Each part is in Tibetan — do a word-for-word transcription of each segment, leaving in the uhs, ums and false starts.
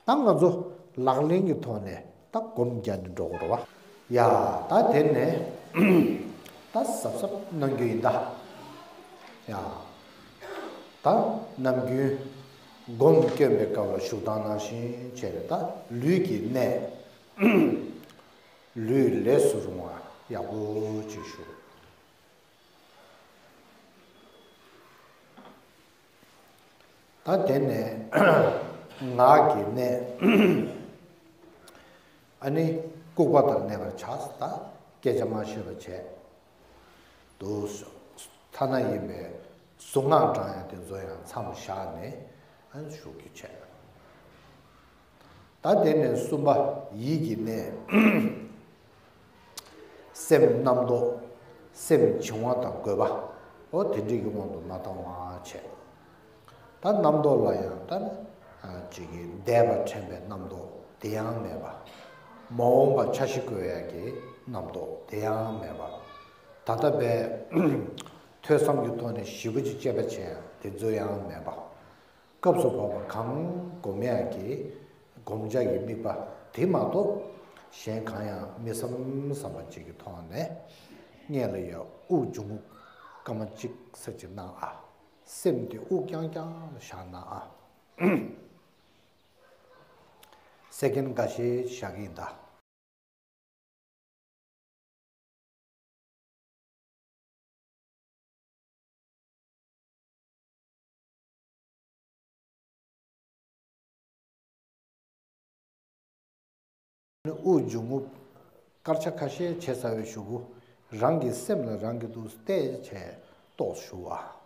ད་ང་ཚོ་ལག་ལེན་གྱི་ཐོག་ནས་ད་སྒོམ་རྒྱག་ནས་འགྲོ་དགོས་རེད་བ། ཡ། ད་དེ་ནས་ད་གཟབ་གཟབ་གནང་རྒྱུ་ཡིན་ད། ཡ། ད་ནམ་རྒྱུན་སྒོམ་སྐྱོན་པའི་སྐབས་ལ་བཞུགས་སྟངས་ནང་བཞིན་བྱས་ནས། ད་ལུས་ཀྱི་གནད། ལུས་ལས་སུ་རུང་བ་ཡག་པོ་ཅིག་བཞུགས། ད་དེ་ནས་ངག་གི་གནད། ཨ་ནི་ལྐུགས་པ་ལྟར་གནས་པར་བྱ། ད་སྐད་ཆ་མ་བཤད་པ་བྱས། དུ་ཐ་ན་ཡིན་པའི་གཟུངས་སྔགས་བགྲང་ཡ་དེ་ཚོ་ཡང་མཚམས་བཞག་ནས་ཨ་ནི་བཞུགས་རྒྱུ་བྱས། ད་དེ་ནས་གསུམ་པ་ཡིད་ཀྱི་གནད། སེམས་རྣམ་རྟོག་སེམས་བྱིང་བ་དང་རྒོད་པ། འོ་དེ་འདྲའི་གི་དབང་དུ་མ་བཏང་བ་བྱས། ད་རྣམ་རྟོག་ལ་ཡང་ད་ཅིག་གི་འདས་པ་དྲན་པའི་རྣམ་རྟོག་དེ་ཡང་མེད་པ། མ་འོངས་པ་འཆར་གཞི་བཀོད་ཡ་གི་རྣམ་རྟོག་དེ་ཡང་མེད་པ། ད་ལྟ་བས་ཐོས་བསམ་གྱི་ཐོག་ནས་ཞེ་པོ་ཅིག་དཔྱད་པ་བྱས་ཡ་དེ་ཚོ་ཡང་མེད་པ། སྐབས་སུ་བབ་པ་གང་སྒོམ་ཡག་གི་སྒོམ་བྱ་ཡི་དམིགས་པ་དེ་མ་གཏོགས་གཞན་གང་ཡང་མི་བསམ་བསམ་པ་ཅིག་གི་ཐོག་ནས། སྔོན་ལ་ཡ་དབུགས་འབྱུང་རྔུབ་སྐར་མ་གཅིག་ཙམ་ཅིག་གནང་ཨ། སེམས་དེ་དབུགས་རྐྱང་རྐྱང་ལ་བཞག་གནང་ཨ། སེ་ཀེན་འགའ་ཤས་བཞག་གི་ཡིན་ད། དབུགས་འབྱུང་རྔུབ་སྐར་ཆ་ཁ་ཤས་བྱས་ཚར་བའི་གཞུག་གུ། རང་གི་སེམས་ལ་རང་གིས་འདུག་བལྟས་བྱས་རྟོགས་ཞུ་བ།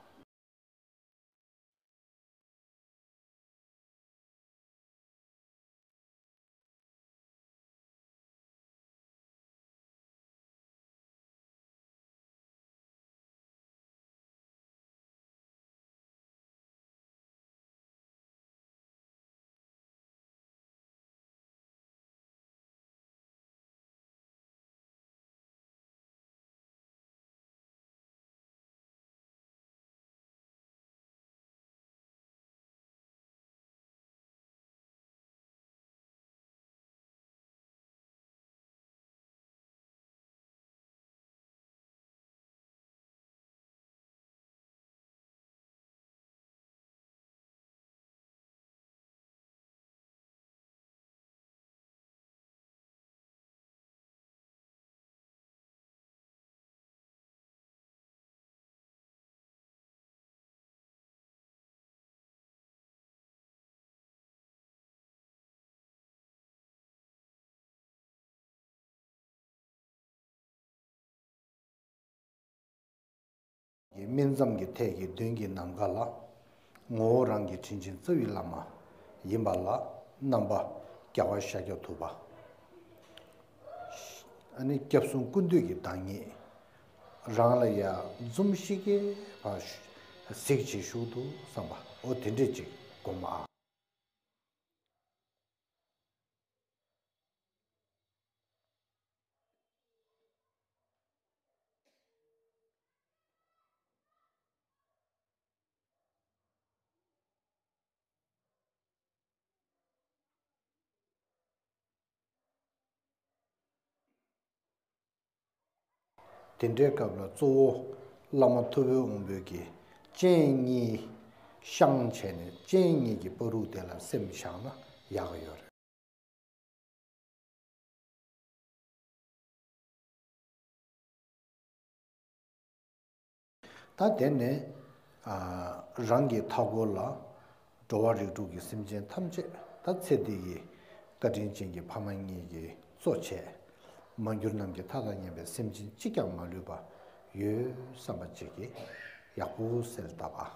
སྨིན་མཚམས་ཀྱི་ཐད་ཀྱི་མདུན་གྱི་ནམ་མཁའ་ལ། ངོ་བོ་རང་གི་དྲིན་ཅན་རྩ་བའི་བླ་མ་ཡིན་པ་ལ་རྣམ་པ་རྒྱལ་བ་ཤཱཀྱ་ཐུབ་པ། ཨ་ནི་སྐྱབས་གསུམ་ཀུན་འདུས་ཀྱི་བདག་ཉིད་རང་ལ་ཡ་འཛུམ་ཤིག་གེ་ཕར་གཟིགས་བྱེད་བཞུགས་འདུག་བསམ་པ། འོ་དེ་འདྲས་ཅིག་སྒོམ་ཨ། དེ་འདྲའི་སྐབས་ལ་གཙོ་བོ་བླ་མ་ཐུབ་པའི་དབང་པོའི་གི་སྤྱན་གཉིས་བཤང་བྱས་ནས། སྤྱན་གཉིས་ཀྱི་བར་དུ་དེ་ལ་སེམས་བཞག་ན་ཡག་ཡོད་རེད། ད་དེ་ནས་ཨ་རང་གི་མཐའ་འཁོར་ལ་འགྲོ་བ་རིགས་དྲུག་གི་སེམས་ཅན་ཐམས་ཅད། ད་ཚེ་འདི་ཡི་བཀའ་དྲིན་ཅན་གྱི་ཕ་མ་གཉིས་ཀྱིས་གཙོ་བྱས། མ་གྱུར་ནམ་མཁའི་མཐའ་དང་མཉམ་པའི་སེམས་ཅན་གཅིག་ཀྱང་མ་ལུས་པ་ཡོད་བསམ་པ་ཅིག་གིས་ཡག་པོ་གསལ་བཏབ་ཨ།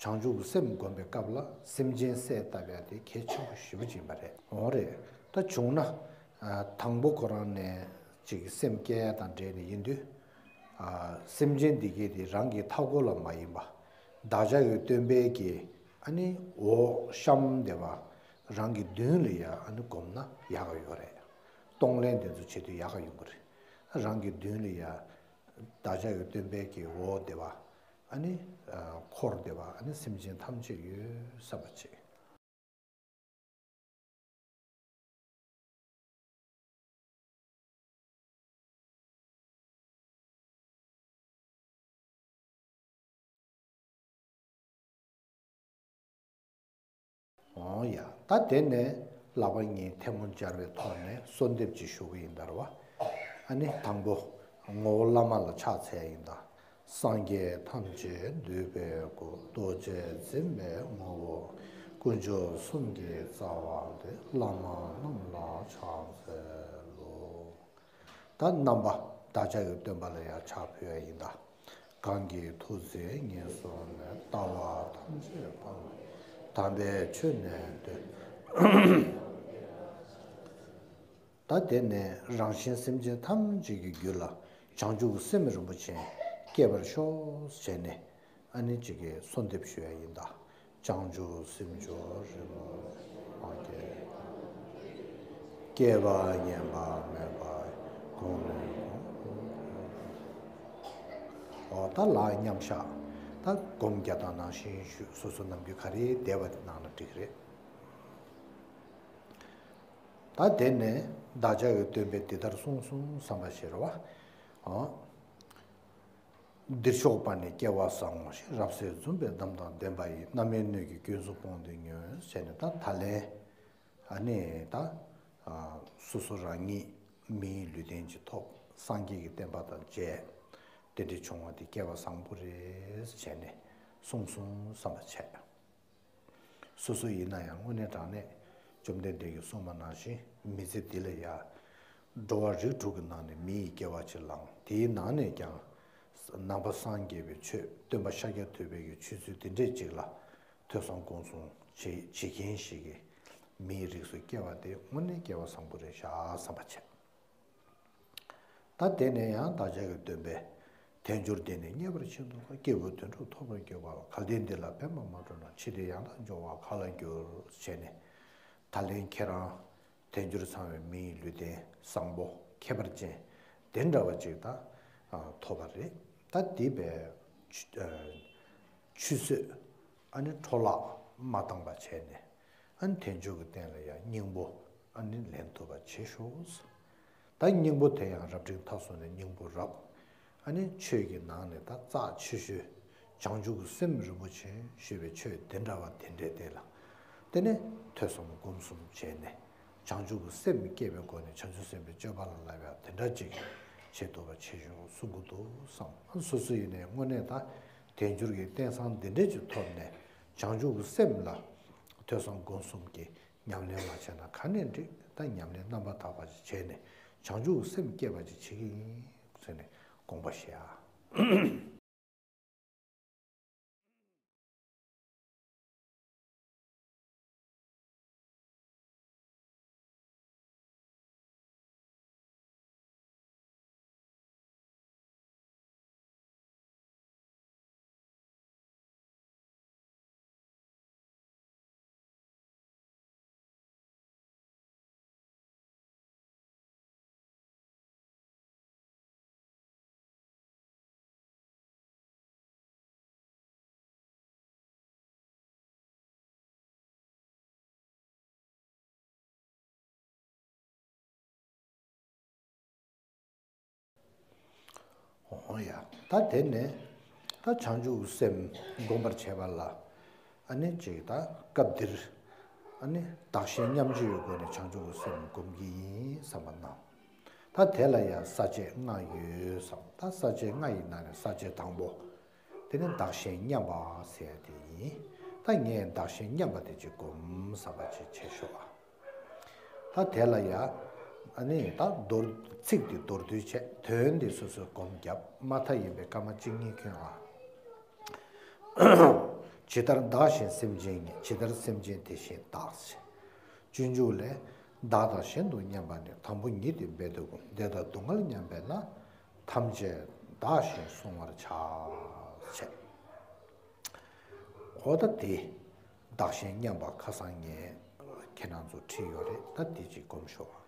བྱང་ཆུབ་ཀྱི་སེམས་བསྒོམ་པའི་སྐབས་ལ་སེམས་ཅན་གསལ་བཏབ་ཡ་དེ་གལ་ཆེན་པོ་ཞེ་པོ་ཅིག་ཡིན་པ་རེད། འོ་རེད། ད་བྱུང་ན་ཨ་དང་པོ་ཁོ་རང་ནས་ཅིག་སེམས་བསྐྱེད་ཡ་དང་འབྲེལ་ནས་ཡིན་དུས། ཨ་སེམས་ཅན་འདི་གས་དེ་རང་གི་མཐའ་འཁོར་ལ་མ་ཡིན་པ། བདག་ཅག་གི་སྟོན་པའི་གི་ཨ་ནི་འོག་གཤམ་དེ་བ་རང་གི་མདུན་ལ་ཡ་ཨ་ནི་བསྒོམ་ན་ཡག་ག་ཡོད་རེད། གཏོང་ལེན་དེ་ཚོ་བྱེད་དུས་ཡག་ག་ཡོང་གི་རེད། རང་གི་མདུན་ལ་ཡ་བདག་ཅག་གི་སྟོན་པའི་གི་འོག་དེ་བ་ཨ་ནི་ཨ་འཁོར་དེ་བ་ཨ་ནི་སེམས་ཅན་ཐམས་ཅད་ཡོད་བསམ་པ་བྱེད། ཡ། ད་དེ་ནས་ལག་པ་གཉིས་ཐལ་མོ་སྦྱར་བའི་ཐོག་ནས་གསོལ་འདེབས་ཅིག་ཞུ་གི་ཡིན་ད་རེད་བ། ཨ་ནི་དང་པོ་ངོ་བོ་བླ་མ་ལ་ཕྱག་འཚལ་ཡིན་ད། སངས་རྒྱས་ཐམས་ཅད་འདུས་པའི་སྐུ། རྡོ་རྗེ་འཛིན་པའི་ངོ་བོ། དཀོན་མཆོག་གསུམ་གྱི་རྩ་བ་སྟེ། བླ་མ་རྣམས་ལ་ཕྱག་འཚལ་ལོ། ད་རྣམ་པ་བདག་ཅག་གི་སྟོན་པ་ལ་ཡང་ཕྱག་ཕུལ་བ་ཡིན་ད། གང་གིས་ཐུགས་བརྩེ་ཉེར་བཟུང་ནས། ལྟ་བ་ཐམས་ཅད་སྤང་བའི་དམ་པའི་ཆོས་ནི་སྟོན། ད་དེ་ནས་རང་གཞན་སེམས་ཅན་ཐམས་ཅད་ཀྱི་རྒྱུད་ལ་བྱང་ཆུབ་སེམས་རིན་པོ་ཆེ་སྐྱེ་བར་ཤོག་ཟེར་ནས་ཨ་ནི་གཅིག་གིས་གསོལ་འདེབས་ཞུ་ཡ་ཡིན་ད། བྱང་ཆུབ་སེམས་མཆོག་རིན་པོ་ཆེ། སྐྱེ་བ་ངན་པ་མེད་པ་གོང་ནས་གོང་། འོ་ད་ལ་མཉམ་བཞག་ད་སྒོམ་རྒྱག་སྟངས་ནང་བཞིན་ཞུ། སོ་སོ་ནམ་རྒྱུན་ག་རེ་བསྡད་པ་དེ་གནང་ན་འགྲིག་རེད། ད་དེ་ནས་བདག་ཅག་གི་སྟོན་པས་འདི་ལྟར་གསུངས་གསུངས་བསམ་པ་ཞིག་རེད་བ། འོ། འདིར་ཕྱོགས་པ་ནི་སྐལ་བ་བཟང་པོ་ཞིག་རབ་གསལ་འཛུམ་པའི་འདམ་དང་ལྡན་པ་ཡི། རྣམ་སྨིན་སྣོད་ཀྱི་རྒྱུན་སོགས་སྤངས་ཏེ་ཉོན། ཟེར་ནས་ད་ད་ལན། ཨ་ནི་ད། སོ་སོ་རང་ཉིད་མིའི་ལུས་རྟེན་གྱི་ཐོབ། སངས་རྒྱས་ཀྱི་བསྟན་པ་དང་མཇལ། དེ་འདྲ་བྱུང་བ་དེ་སྐལ་བ་བཟང་པོ་རེད་བྱས་ནས་གསུངས་གསུངས་བསམ་པ་བྱས། སོ་སོ་ཡིན་ན་ཡང་དངོས་གནས་དྲང་གནས་བཅོམ་ལྡན་འདས་ཀྱིས་གསུངས་པ་ནང་བཞིན་མི་ཚེ་འདི་ལ་ཡ། འགྲོ་བ་རིགས་དྲུག་གི་ནང་ནས་མི་ཡི་སྐྱེ་བ་ཅིག་བླངས། དེའི་ནང་ནས་ཀྱང་། ནང་པ་སངས་རྒྱས་པའི་ཆོས་སྟོན་པ་ཤཱཀྱ་ཐུབ་པའི་གི་ཆོས་ཚུལ་འདི་འདྲས་ཅིག་ལ་ཐོས་བསམ་སྒོམ་གསུམ་བྱེད་བྱེད་མཁན་ཞིག་གི་མིའི་རིགས་སུ་སྐྱེ་བ་དེ་དངོས་གནས་སྐལ་བ་བཟང་པོ་རེད་ཤག་བསམ་པ་བྱས། ད་དེ་ནས་ཡང་བདག་ཅག་གི་སྟོན་པས། དལ་འབྱོར་འདི་ནི་རྙེད་པར་ཤིན་ཏུ་དཀའ། སྐྱེས་བུ་དོན་གྲུབ་ཐོབ་པར་འགྱུར་བ། གལ་ཏེ་འདི་ལ་ཕན་པར་མ་སྤྲོ་ན། འཆི་སྟེ་ཡང་དག་འབྱུང་བ་ག་ལ་འགྱུར། བྱས་ནས། ད་ལན་ཁྱེད་རང་དལ་འབྱོར་ཚང་བའི་མིའི་ལུས་རྟེན་བཟང་པོ་ཁྱད་པར་ཅན་དེ་འདྲ་བ་ཅིག་ད་ཐོབ་པ་རེད། ད་འདི་བས་ཆུད་ཟོས་ཨ་ནི་འཕྲོ་བརླག་མ་བཏང་པ་བྱས་ནས། ཨ་ནི་དལ་འབྱོར་གྱི་རྟེན་ལ་ཡང་སྙིང་པོ་ཨ་ནི་ལེན་ཐུབ་པ་བྱེད་ཤོག། ད་སྙིང་པོ་དེ་ཡང་རབ་འབྲིང་ཐ་སོང་ནས་སྙིང་པོ་རབ། ཨ་ནི་ཆོས་ཀྱི་ནང་ནས་ད་རྩ་ཆེ་ཤོས་བྱང་ཆུབ་ཀྱི་སེམས་རིན་པོ་ཆེ་ཞེས་པའི་ཆོས་དེ་འདྲ་བ་དེ་འདྲས་དེ་ལ་དེ་ནས་ཐོས་བསམ་སྒོམ་གསུམ་བྱས་ནས་བྱང་ཆུབ་ཀྱི་སེམས་སྐྱེས་པའི་སྒོ་ནས་བྱང་ཆུབ་སེམས་དཔའི་སྤྱོད་པ་ལ་བསླབ་ཡ་དེ་འདྲ་ཅིག་བྱེད་ཐུབ་པ་བྱེད་ཤོག་གསུང་གི་འདུག་བསམ། སོ་སོ་ཡིན་ནའི་དངོས་གནས་ད་དལ་འབྱོར་གྱི་རྟེན་བཟང་འདི་འདྲས་ཅིག་ཐོབ་ནས་བྱང་ཆུབ་ཀྱི་སེམས་ལ་ཐོས་བསམ་སྒོམ་གསུམ་གྱི་ཉམས་ལེན་མ་བྱས་ན་ག་ནས་འགྲིག། ད་ཉམས་ལེན་རྣམ་པར་དག་པ་ཞིག་བྱས་ནས་བྱང་ཆུབ་ཀྱི་སེམས་བསྐྱེད་པ་ཅིག་བྱེད་ཀྱི་ཡིན་ཟེར་ནས་དགོངས་པ་བཞེས་ཨ། འོ་ཡ། ད་དེ་ནས་ད་བྱང་ཆུབ་སེམས་སྒོམ་པར་བྱེད་པ་ལ་ཨ་ནི་ཅིག་ད་སྐབས་འདིར་ཨ་ནི་བདག་གཞན་མཉམ་བརྗེའི་སྒོ་ནས་བྱང་ཆུབ་སེམས་སྒོམ་གྱི་ཡིན་བསམ་པ་གནང་། ད་དེ་ལ་ཡང་ས་བཅད་ལྔ་ཡོད་བསམ། ད་ས་བཅད་ལྔ་ཡི་ནང་ནས་ས་བཅད་དང་པོ། དེ་ནི་བདག་གཞན་མཉམ་པ་ཟེར་ཡ་དེ་ཡིན། ད་ངས་བདག་གཞན་མཉམ་པ་དེ་ཅིག་སྒོམ་བསམ་པ་ཅིག་བྱེད་ཤོག་ཨ། ད་དེ་ལ་ཡ། ཨ་ནི་ད་མདོར་ཚིག་དེ་མདོར་བསྡུས་བྱས་དོན་དེ་སོ་སོས་སྒོམ་བརྒྱབ། མ་མཐའ་ཡིན་པའི་སྐར་མ་གཅིག་གཉིས་ཁྱོན་ཨ། ཇི་ལྟར་བདག་གཞན་སེམས་ཅན་གཉིས། ཇི་ལྟར་སེམས་ཅན་དེ་བཞིན་བདག་ཟེར། སྤྱོད་འཇུག་ལས། བདག་དང་གཞན་དུ་མཉམ་པ་ནི། དང་པོ་ཉིད་དེ་འབད་དེ་ཀུན། བདེ་དང་སྡུག་བསྔལ་མཉམ་པས་ན། ཐམས་ཅད་བདག་གཞན་བསྲུང་བར་བྱ། ཞེས། འོ་ད་དེ་བདག་གཞན་མཉམ་པ་ཁ་སང་ངས་ཁྱེད་རང་ཚོ་ཁྲིད་ཡོད་རེད། ད་དེ་ཅིག་སྒོམ་ཤོག་ཨ།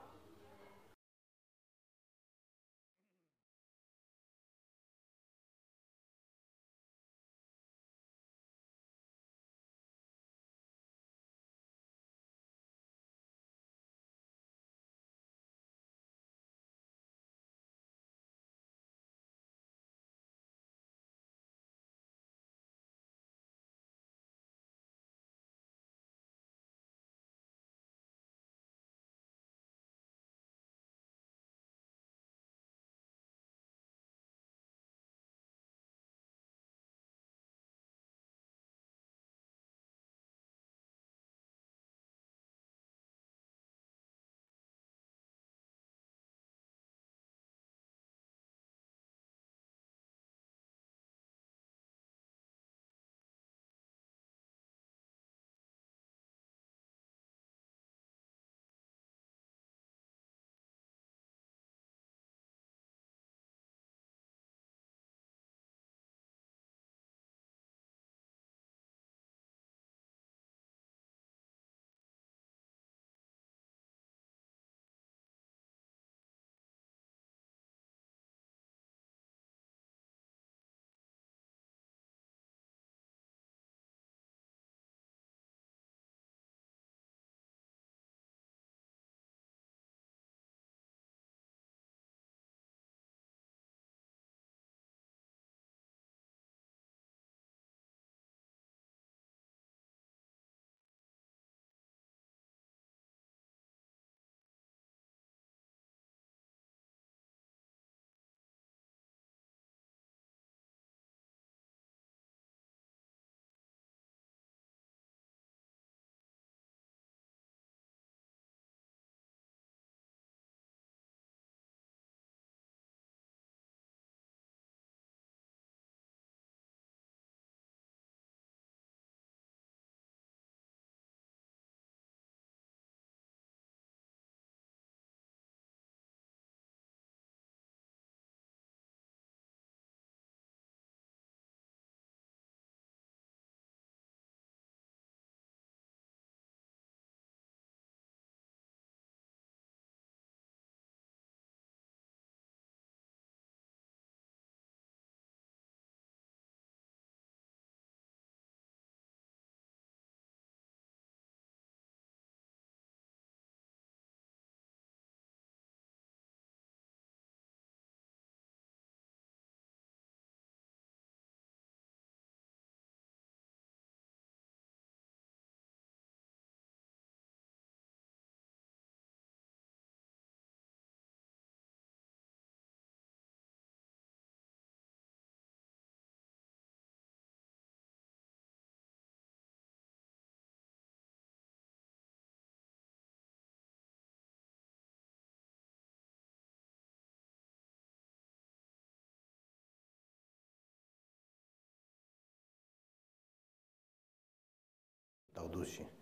འདུ་ཞིང་།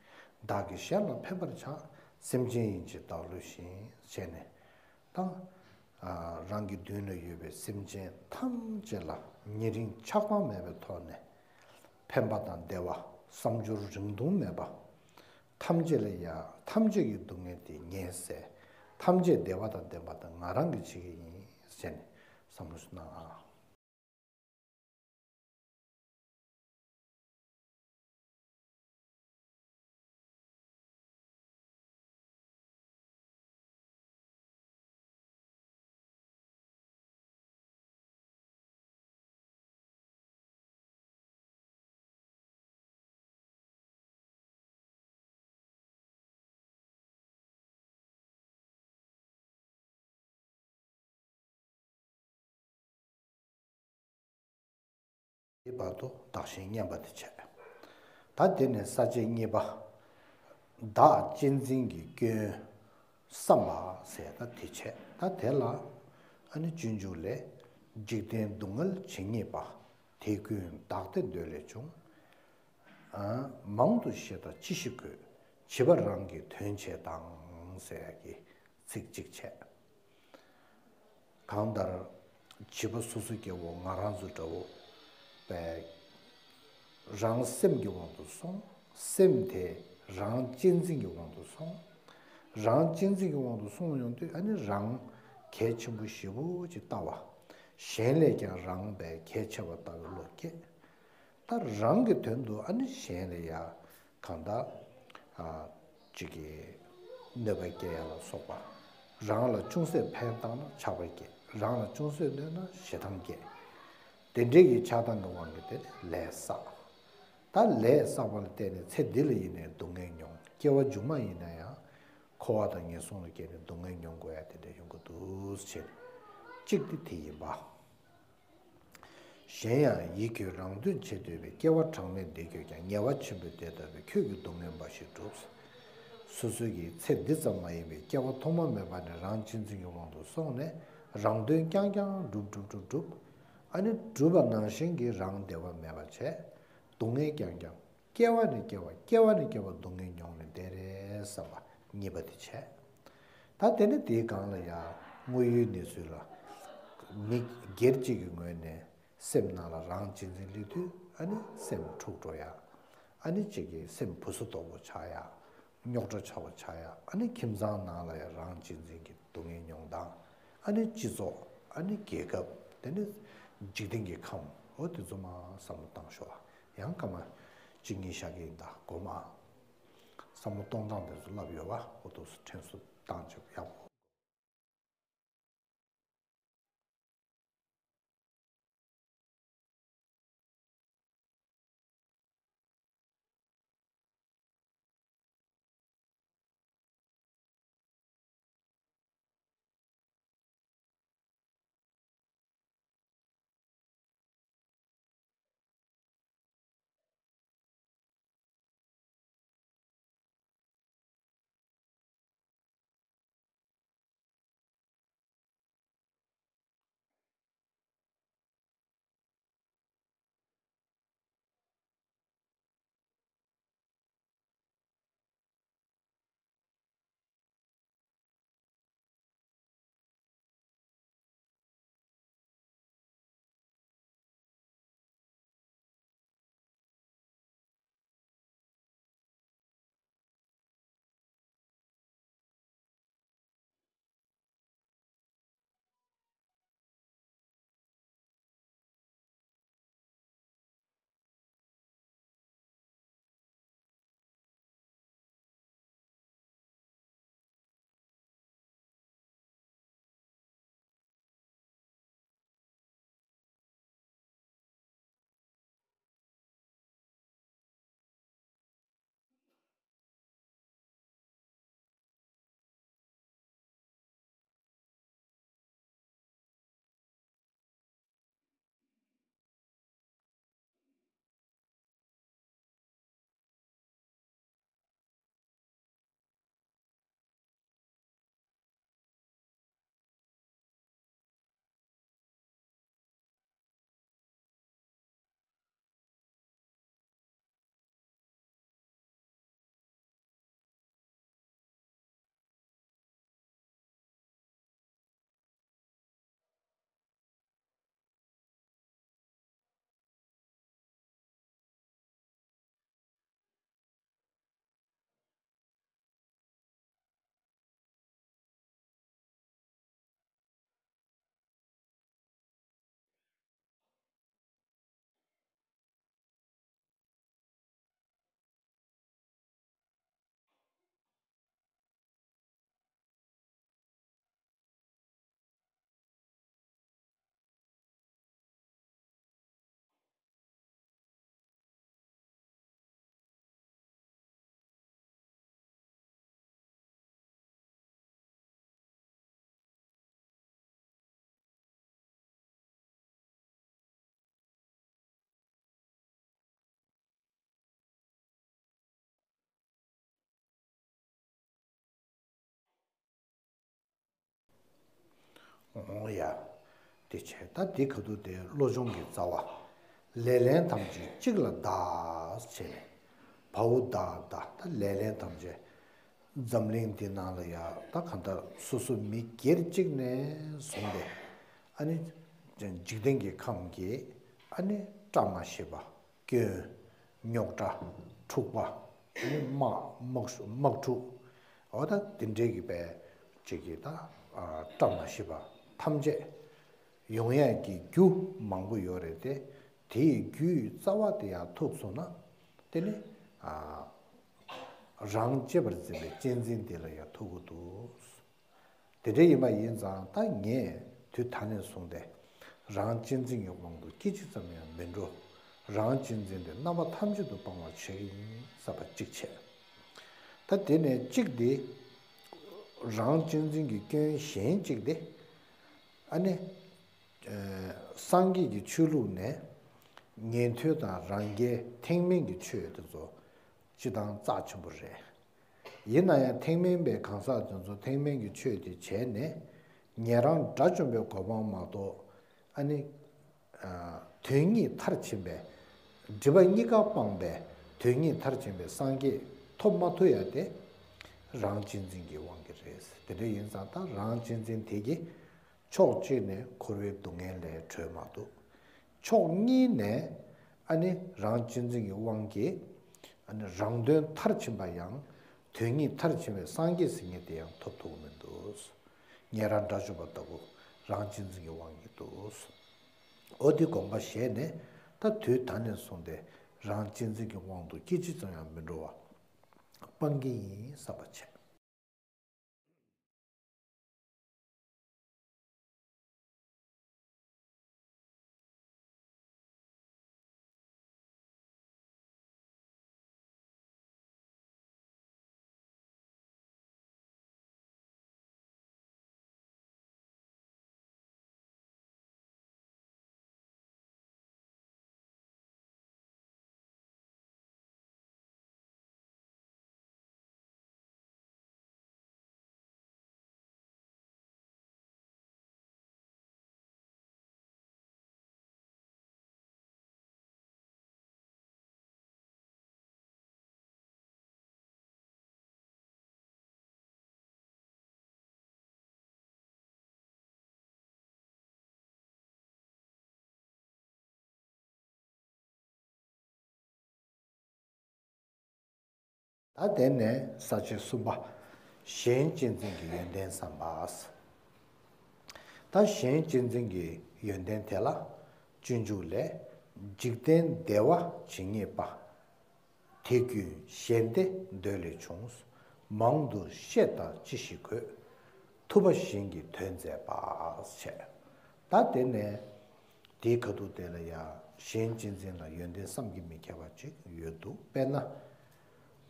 བདག་གིས་གཞན་ལ་ཕན་པར་བྱ། སེམས་ཅན་ཡིན་ཕྱིར་བདག་བསླུས་ཤིང་། ཞེས་ནས། ད་རང་གི་མདུན་ལ་ཡོད་པའི་སེམས་ཅན་ཐམས་ཅད་ལ་ཉེ་རིང་ཆགས་སྡང་མེད་པའི་ཐོག་ནས། ཕན་པ་དང་བདེ་བ་བསམ་སྦྱོར་རིང་ཐུང་མེད་པ། ཐམས་ཅད་ལ་ཡ། ཐམས་ཅད་ཀྱི་སྡུག་བསྔལ་དེ་ངས་བསལ། ཐམས་ཅད་བདེ་བ་དང་ལྡན་པ་དེ་ང་རང་གིས་བྱེད་ཀྱི་ཡིན་ཟེར་ནས་བསམ་བློ་ཞིག་གནང་ཨ། དེ་བར་དུ་བདག་གཞན་མཉམ་པ་དེ་བྱས། ད་དེ་ནས་ས་བཅད་གཉིས་པ། བདག་གཅེས་འཛིན་གྱི་སྐྱོན་བསམ་པ་ཟེར་ད་དེ་བྱས། ད་དེ་ལ་ཨ་ནི་སྤྱོད་འཇུག་ལས། འཇིག་རྟེན་སྡུག་བསྔལ་ཇི་སྙེད་པ། དེ་ཀུན་བདག་བདེ་འདོད་ལས་བྱུང་། ཨ། མང་དུ་བཤད་དང་ཅི་ཞིག་དགོས། བྱིས་པ་རང་གི་དོན་བྱེད་དང་ཟེར་ཡག་གི་ཚིག་གཅིག་བྱས། གང་ལྟར་བྱིས་པ་སོ་སོ་སྐྱེ་བོ་ང་རང་ཚོ་འདྲ་བོ་པས་རང་སེམས་ཀྱི་དབང་དུ་སོང་། སེམས་དེ་རང་གཅེས་འཛིན་གྱི་དབང་དུ་སོང་། རང་གཅེས་འཛིན་གྱི་དབང་དུ་སོང་ཡོང་དུས་ཨ་ནི་རང་གལ་ཆེན་པོ་ཞེ་པོ་ཅིག་ལྟ་བ། གཞན་ལས་ཀྱང་རང་པས་གལ་ཆེ་བ་ལྟ་བའི་བློ་སྐྱེ། ད་རང་གི་དོན་དུ་ཨ་ནི་གཞན་ལ་ཡ་གང་ལྟར་ཨ་ཅིག་གི་གནོད་པ་སྐྱེལ་ཡ་ལ་སོགས་པ། རང་ལ་ཅུང་ཟད་ཕན་བཏགས་ན་ཆགས་པ་སྐྱེ། རང་ལ་ཅུང་ཟད་གནོད་ན་ཞེ་སྡང་སྐྱེ། དེ་འདྲའི་གི་ཆགས་སྡང་གི་དབང་གིས་དེ་ནི་ལས་བསགས། ད་ལས་བསགས་པ་ལ་བརྟེན་ནས་ཚེ་འདི་ལ་ཡིན་ནའི་སྡུག་བསྔལ་མྱོང་། སྐྱེ་བ་མཇུག་མ་ཡིན་ན་ཡང་འཁོར་བ་དང་ངན་སོང་ལ་སྐྱེས་ནས་སྡུག་བསྔལ་མྱོང་དགོས་ཡ་དེ་འདྲ་ཡོང་གི་འདུག་ཟེར་ནས་གཅིག་དེ་དེ་ཡིན་པ། གཞན་ཡང་ཡིད་ཁྱོད་རང་དོན་བྱེད་འདོད་པའི། སྐྱེ་བ་གྲངས་མེད་འདས་ཁྱོད་ཀྱང་། ཉེ་བར་ཕྱིན་པའི་དེ་ལྟ་བུས། ཁྱོད་ཀྱི་སྡུག་བསྔལ་འབའ་ཞིག་བསྒྲུབས། སོ་སོ་གི་ཚེ་འདི་ཙམ་མ་ཡིན་པའི་སྐྱེ་བ་ཐོག་མ་མེད་པ་ནས་རང་གཅེས་འཛིན་གྱི་དབང་དུ་སོང་ནས་རང་དོན་རྐྱང་རྐྱང་བསྒྲུབ་བསྒྲུབ་བསྒྲུབ་བསྒྲུབ། ཨ་ནི་བསྒྲུབས་པ་ནང་བཞིན་གྱི་རང་བདེ་བ་མེད་པ་བྱས། སྡུག་བསྔལ་རྐྱང་རྐྱང་། སྐྱེ་བ་ནས་སྐྱེ་བ། སྐྱེ་བ་ནས་སྐྱེ་བ་སྡུག་བསྔལ་མྱོང་ནས་བསྡད་རེད་བསམ་པ་གཉིས་པ་དེ་བྱས། ད་དེ་ནས་དེའི་སྒང་ལ་ཡང་དངོས་ཡོད་གནས་ཚུལ་ལ་མི་སྒེར་གཅིག་གི་ངོས་ནས་སེམས་ནང་ལ་རང་གཅེས་འཛིན་སླེབས་དུས་ཨ་ནི་སེམས་འཁྲུག་འགྲོ་ཡ། ཨ་ནི་གཅིག་གི་སེམས་བུ་སུ་དོག་པོ་ཆགས་ཡ། རྙོག་དྲ་ཆགས་པ་ཆགས་ཡ། ཨ་ནི་ཁྱིམ་ཚང་ནང་ལ་ཡང་རང་གཅེས་འཛིན་གྱི་སྡུག་བསྔལ་མྱོང་སྟངས། ཨ་ནི་སྤྱི་ཚོགས། ཨ་ནི་རྒྱལ་ཁབ། དེ་ནི་འཇིག་རྟེན་གྱི་ཁམས། འོ་དེ་ཚོ་མར་བསམ་བློ་བཏང་ཤོག་ཡང་སྐར་མ་གཅིག་གཉིས་བཞག་གི་ཡིན། ད་དགོང་མོ་བསམ་བློ་གཏོང་སྟངས་དེ་ཚོ་ལབ་ཡོད་པ། འོ་དེ་ཚོ་དྲན་གསོ་བཏང་བྱས་ཡག་པོ། འོང་ཡ། དེ་བྱས་ད་དེ་ག་དུས་དེ་བློ་སྦྱོང་གི་རྩ་བ། ལེ་ལན་ཐམས་ཅད་གཅིག་ལ་བདག་བྱས་ནས། བའོ་བདག་བདག་ད་ལེ་ལན་ཐམས་ཅད། འཛམ་གླིང་འདི་ནང་ལ་ཡ་ད་གང་ལྟར་སོ་སོ་མི་སྒེར་གཅིག་ནས་བཟུང་སྟེ། ཨ་ནི། འཇིག་རྟེན་གྱི་ཁམས་ཀྱི། ཨ་ནི། བཀྲ་མ་ཤིས་པ། སྐྱོན། རྙོག་དྲ། འཁྲུག་པ། ཨ་ནི་དམག་དམག་དམག་འཁྲུག་འོ་ད་དེ་འདྲའི་གི་པའི་ཅིག་གི་ད་ཨ་བཀྲ་མ་ཤིས་པ་ཐམས་ཅད་ཡོང་ཡས་ཀྱི་རྒྱུ་མང་པོ་ཡོད་རེད་དེ། དེའི་རྒྱུའི་རྩ་བ་དེ་ཡང་ཐུབ་སོང་ན། དེ་ནི་ཨ་རང་གཅེས་པར་འཛིན་པའི་གཅེས་འཛིན་དེ་ལ་ཡང་ཐུག་གི་འདུག་དེ་འདྲ་ཡིན་པ་ཡིན་ཙང་ད་ངས་དུས་ད་ནས་བཟུང་སྟེ་རང་གཅེས་འཛིན་གྱི་དབང་དུ་སྐད་ཅིག་ཙམ་ཡང་མི་འགྲོ། རང་གཅེས་འཛིན་དེ་རྣམ་པ་ཐམས་ཅད་དུ་སྤང་བར་བྱེད་ཀྱི་ཡིན་བསམ་པ་གཅིག་བྱས། ད་དེ་ནས་གཅིག་དེ། རང་གཅེས་འཛིན་གྱི་སྐྱོན་གཞན་གཅིག་དེ། ཨ་ནི། སངས་རྒྱས་ཀྱི་ཆོས་ལུགས་ནས་ཉན་ཐོས་དང་རང་རྒྱལ་ཐེག་དམན་གྱི་ཆོས་དེ་ཚོ་སྤྱི་བཏང་རྩ་ཆེན་པོ་རེད། ཡིན་ན་ཡང་ཐེག་དམན་པའི་གང་ཟག་དེ་ཚོ་ཐེག་དམན་གྱི་ཆོས་དེ་བྱས་ནས་ཉན་རང་དགྲ་བཅོམ་པའི་གོ་འཕང་མ་གཏོགས། ཨ་ནི། དོན་གཉིས་མཐར་ཕྱིན་པའི། སྒྲིབ་པ་གཉིས་ཀ་སྤངས་པའི་དོན་གཉིས་མཐར་ཕྱིན་པའི་སངས་རྒྱས་ཐོབ་མ་ཐུབ་ཡ་དེ། རང་གཅེས་འཛིན་གྱི་དབང་གིས་རེད། དེ་འདྲ་ཡིན་ཙང་ད་རང་གཅེས་འཛིན་དེ་གིས། ཕྱོགས་གཅིག་ནས་འཁོར་བའི་སྡུག་བསྔལ་ལས་གྲོལ་མ་ཐུབ། ཕྱོགས་གཉིས་ནས་ཨ་ནི་རང་གཅེས་འཛིན་གྱི་དབང་གིས་ཨ་ནི་རང་དོན་མཐར་ཕྱིན་པ་ཡང་དོན་གཉིས་མཐར་ཕྱིན་པའི་སངས་རྒྱས་ཟེར་མཁན་དེ་ཡང་ཐོབ་ཐུབ་ཀྱི་མི་འདུག་ཉན་རང་དགྲ་བཅོམ་པ་ལྟ་བུ་རང་གཅེས་འཛིན་གྱི་དབང་གིས་འདུག་འོ་དེ་དགོངས་པ་བཞེས་ནས་ད་དུས་ད་ནས་བཟུང་སྟེ་རང་གཅེས་འཛིན་གྱི་དབང་དུ་སྐད་ཅིག་ཙམ་ཡང་མི་འགྲོ་བ་སྤང་གི་ཡིན་བསམ་པ་བྱས། ད་དེ་ནས་ས་བཅད་གསུམ་པ། གཞན་གཅེས་འཛིན་གྱི་ཡོན་ཏན་བསམ་པ། ད་གཞན་གཅེས་འཛིན་གྱི་ཡོན་ཏན་དེ་ལ་སྤྱོད་འཇུག་ལས། འཇིག་རྟེན་བདེ་བ་ཇི་སྙེད་པ། དེ་ཀུན་གཞན་བདེ་འདོད་ལས་བྱུང་། མང་དུ་བཤད་དང་ཅི་ཞིག་དགོས། ཐུབ་པ་གཞན་གྱི་དོན་མཛད་པ། བྱས། ད་དེ་ནས་དེའི་ཁ་ཐུག་དེ་ལ་ཡང་གཞན་གཅེས་འཛིན་ལ་ཡོན་ཏན་བསམ་གྱིས་མི་ཁྱབ་པ་ཅིག་ཡོད་འདུག་དཔེར་ན།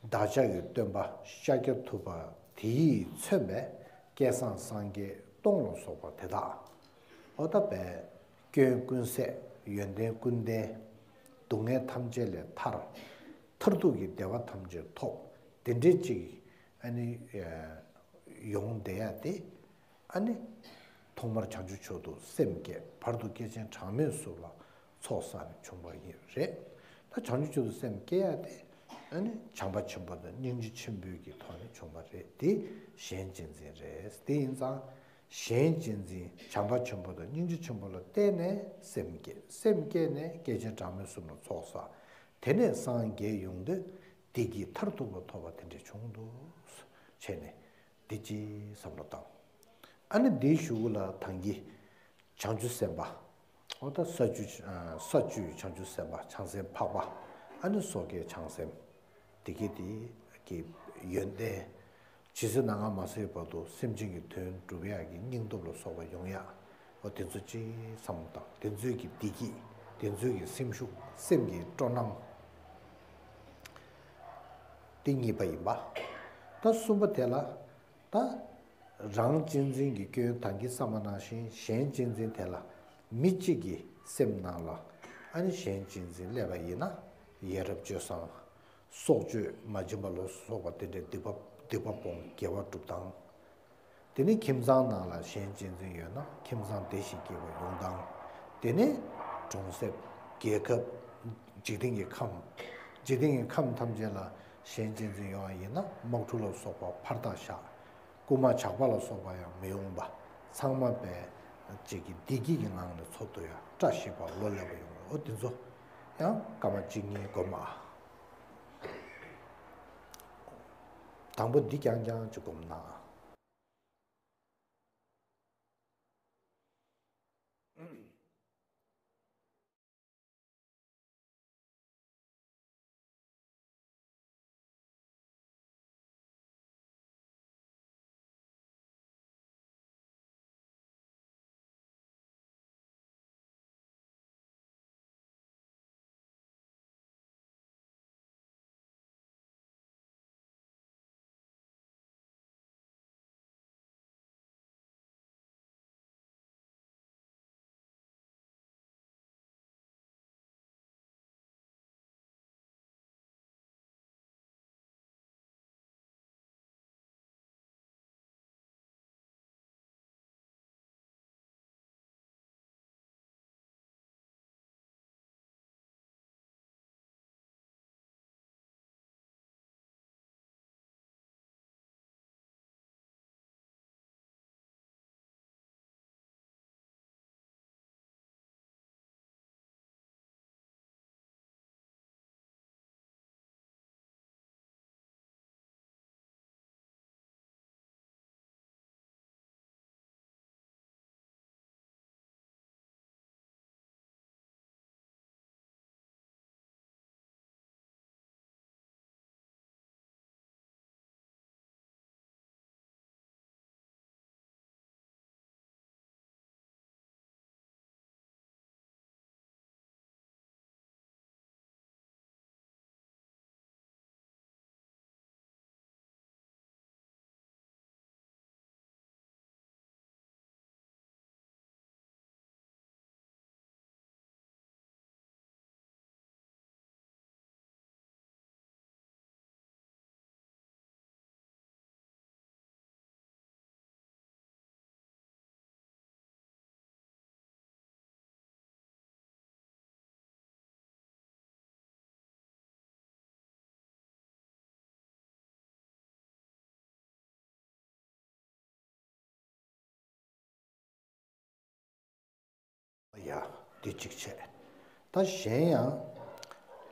བདག་ཅག་གི་སྟོན་པ་ཤཱཀྱ་ཐུབ་པ་དེ་ཡིས་མཚོན་པའི་བསྐལ་བཟང་སངས་རྒྱས་སྟོང་ལ་སོགས་པ་དེ་དག་འོ་ད་པའི་སྐྱོན་ཀུན་ཟད། ཡོན་ཏན་ཀུན་ལྡན། སྡུག་བསྔལ་ཐམས་ཅད་ལས་ཐར། མཐར་ཐུག་གི་བདེ་བ་ཐམས་ཅད་ཐོབ། དེ་འདྲའི་ཅིག་ཨ་ནི་ཡོང་བསྡད་ཡ་དེ། ཨ་ནི། ཐོག་མར་བྱང་ཆུབ་མཆོག་ཏུ་སེམས་བསྐྱེད། བར་དུ་སྐྱེས་ཆེན་གྲངས་མེད་གསུམ་ལ་ཚོགས་བསགས་ནས་བྱུང་བ་ཡིན་རེད། ད་བྱང་ཆུབ་མཆོག་ཏུ་སེམས་བསྐྱེད་ཡ་དེ། ཨ་ནི། བྱམས་པ་ཆེན་པོ་དང་སྙིང་རྗེ་ཆེན་པོའི་གི་ཐོག་ནས་བྱུང་བ་རེད། དེ་གཞན་གཅེས་འཛིན་རེད། དེ་ཡིན་ཙང་། གཞན་གཅེས་འཛིན་བྱམས་པ་ཆེན་པོ་དང་སྙིང་རྗེ་ཆེན་པོ་ལ་བརྟེན་ནས་སེམས་བསྐྱེད། སེམས་བསྐྱེད་ནས་སྐྱེས་ཆེན་གྲངས་མེད་གསུམ་ལ་ཚོགས་བསགས། དེ་ནས་སངས་རྒྱས་ཡོང་དུས་བདེ་སྐྱིད་མཐར་ཐུག་པ་ཐོབ་པ་དེ་འདྲ་བྱུང་འདུག་བྱས་ནས། འདི་ཅིག་བསམ་བློ་བཏང་། ཨ་ནི་འདིའི་གཞུག་གུ་ལ་ད་གིན་བྱང་ཆུབ་སེམས་དཔའ། འོ་ད་ས་བཅུ་ས་བཅུའི་བྱང་ཆུབ་སེམས་དཔའ་བྱང་སེམས་འཕགས་པ། ཨ་ནི་སོ་སྐྱེའི་བྱང་སེམས། དེ་གི་དེ་གི་ཡོན་ཏན། ཇི་སྲིད་ནམ་མཁའ་མ་ཟད་བར་དུ་སེམས་ཅན་གྱི་དོན་སྒྲུབ་ཡག་གི་སྙིང་སྟོབས་ལ་སོགས་པ་ཡོང་ཡག་འོ་དེ་ཚོ་ཅིག་བསམ་བློ་བཏང་། དེ་ཚོའི་གི་བདེ་སྐྱིད། དེ་ཚོའི་གི་སེམས་ཤུགས། སེམས་ཀྱི་སྤྲོ་སྣང་། དེ་གཉིས་པ་ཡིན་པ། ད་གསུམ་པ་དེ་ལ། ད། རང་གཅེས་འཛིན་གྱི་སྐྱོན་ད་གིན་བསམ་པ་ནང་བཞིན་གཞན་གཅེས་འཛིན་དེ་ལ། མི་གཅིག་གི་སེམས་ནང་ལ། ཨ་ནི་གཞན་གཅེས་འཛིན་སླེབས་པ་ཡིན་ན། ཡ་རབས་སྤྱོད་བཟང་། སྲོག་གཅོད་མ་བྱིན་པ་ལ་སོགས་པ་དེ་འདྲའི་སྡིག་པ་སྡིག་པ་སྤོང་དགེ་བ་སྒྲུབ་སྟངས། དེ་ནས་ཁྱིམ་ཚང་ནང་ལ་གཞན་གཅེས་འཛིན་ཡོད་ན་ཁྱིམ་ཚང་བདེ་ཞིང་སྐྱིད་པ་ཡོང་སྟངས། དེ་ནས་གྲོང་གསེབ། རྒྱལ་ཁབ། འཇིག་རྟེན་གྱི་ཁམས། འཇིག་རྟེན་གྱི་ཁམས་ཐམས་ཅད་ལ་གཞན་གཅེས་འཛིན་ཡོང་བ་ཡིན་ན་དམག་འཁྲུག་ལ་སོགས་པ་ཕར་ཐག་བཞག་རྐུན་མ་ཇག་པ་ལ་སོགས་པ་ཡང་མི་ཡོང་བ། ཚང་མ་བས་ཅིག་གི་བདེ་སྐྱིད་ཀྱི་ངང་ནས་འཚོ་ཐུབ་ཡ་བཀྲ་ཤིས་པ་ལོ་ལེགས་པ་ཡོང་བ། འོ་དེ་ཚོ་ཡང་སྐར་མ་གཅིག་གཉིས་སྒོམ་ཨ། དང་པོ་འདི་རྐྱང་རྐྱང་ཅིག་སྒོམ་ན། ཡ། འདི་གཅིག་བྱས། ད་གཞན་ཡང་།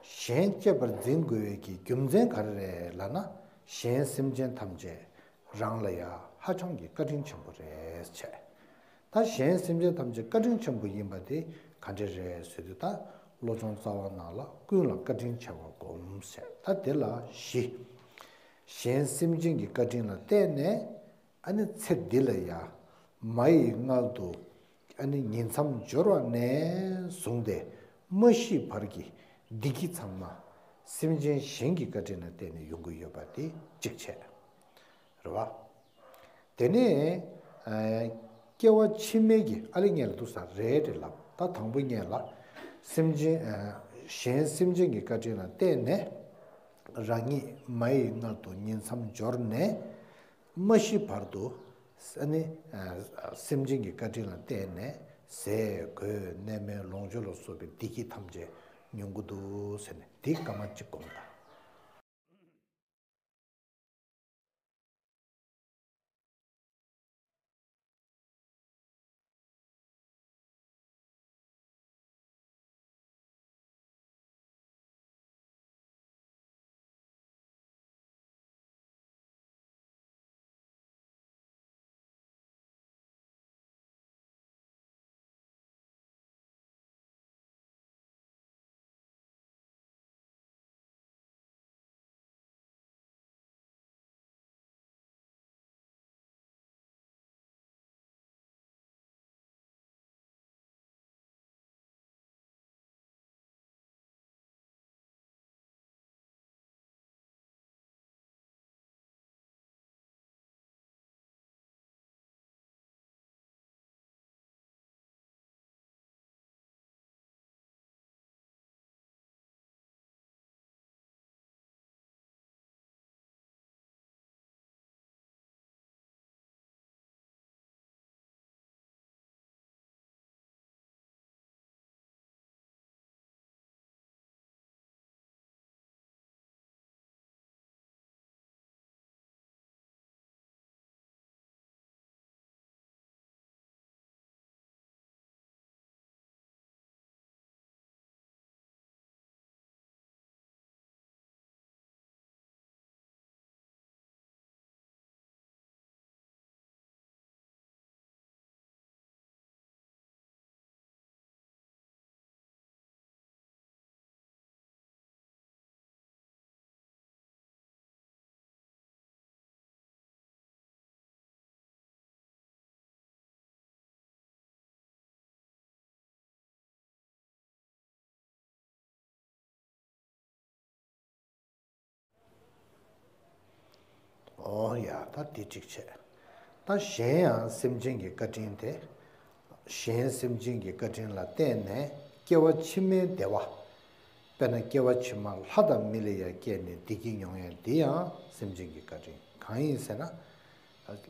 གཞན་གཅེས་པར་འཛིན་དགོས་པའི་གི་རྒྱུ་མཚན་ག་རེ་རེད་ལབ་ན། གཞན་སེམས་ཅན་ཐམས་ཅད་རང་ལ་ཡ་ཧ་ཅང་གི་བཀའ་དྲིན་ཆེན་པོ་རེད་བྱས། ད་གཞན་སེམས་ཅན་ཐམས་ཅད་བཀའ་དྲིན་ཆེན་པོ་ཡིན་པ་དེ་ག་འདྲ་རེད་ཟེར་དུས། ད་བློ་སྦྱོང་རྩ་བ་ནང་ལ་ཀུན་ལ་བཀའ་དྲིན་ཆེ་བར་བསྒོམ་ཟེར། ད་དེ་ལ་བཞི། གཞན་སེམས་ཅན་གྱི་བཀའ་དྲིན་ལ་བརྟེན་ནས། ཨ་ནི་ཚེ་འདི་ལ་ཡ། མ་ཡི་མངལ་དུ། ཨ་ནི་ཉིང་མཚམས་སྦྱོར་བ་ནས་བཟུང་སྟེ་མ་ཤི་བར་གྱི་བདེ་སྐྱིད་ཚང་མ། སེམས་ཅན་གཞན་གྱི་བཀའ་དྲིན་ལ་བརྟེན་ནས་ཡོང་གི་ཡོད་པ་དེ་གཅིག་བྱས། རེད་བ། དེ་ནས། ཨ། སྐྱེ་བ་ཕྱི་མའི་གི་ཨ་ལེ་ངས་ལ་འདུག་ས་རེད་རེད་ལབ། ད་དང་པོ་ངས་ལ། སེམས་ཅན། ཨ། གཞན་སེམས་ཅན་གྱི་བཀའ་དྲིན་ལ་བརྟེན་ནས། རང་ཉིད་མ་ཡི་མངལ་དུ་ཉིང་མཚམས་སྦྱོར་ནས། མ་ཤི་བར་དུ། ཨ་ནི། ཨ། སེམས་ཅན་གྱི་བཀའ་དྲིན་ལ་བརྟེན་ནས། ཟས་གོས་གནས་མལ་ལོངས་སྤྱོད་ལ་སོགས་པའི་བདེ་སྐྱིད་ཐམས་ཅད་མྱོང་གི་འདུག་ཟེར་ནས་དེ་སྐར་མ་གཅིག་སྒོམ་དང་། འོ་ཡ། ད་དེ་གཅིག་བྱས། ད་གཞན་ཡང་སེམས་ཅན་གྱི་བཀའ་དྲིན་དེ། གཞན་སེམས་ཅན་གྱི་བཀའ་དྲིན་ལ་བརྟེན་ནས་སྐྱེ་བ་ཕྱི་མའི་བདེ་བ། དཔེར་ན་སྐྱེ་བ་ཕྱི་མ་ལྷ་དང་མི་ལ་ཡང་སྐྱེས་ནས་བདེ་སྐྱིད་མྱོང་ཡ་འདི་ཡང་སེམས་ཅན་གྱི་བཀའ་དྲིན་གང་ཡིན་ཟེར་ན།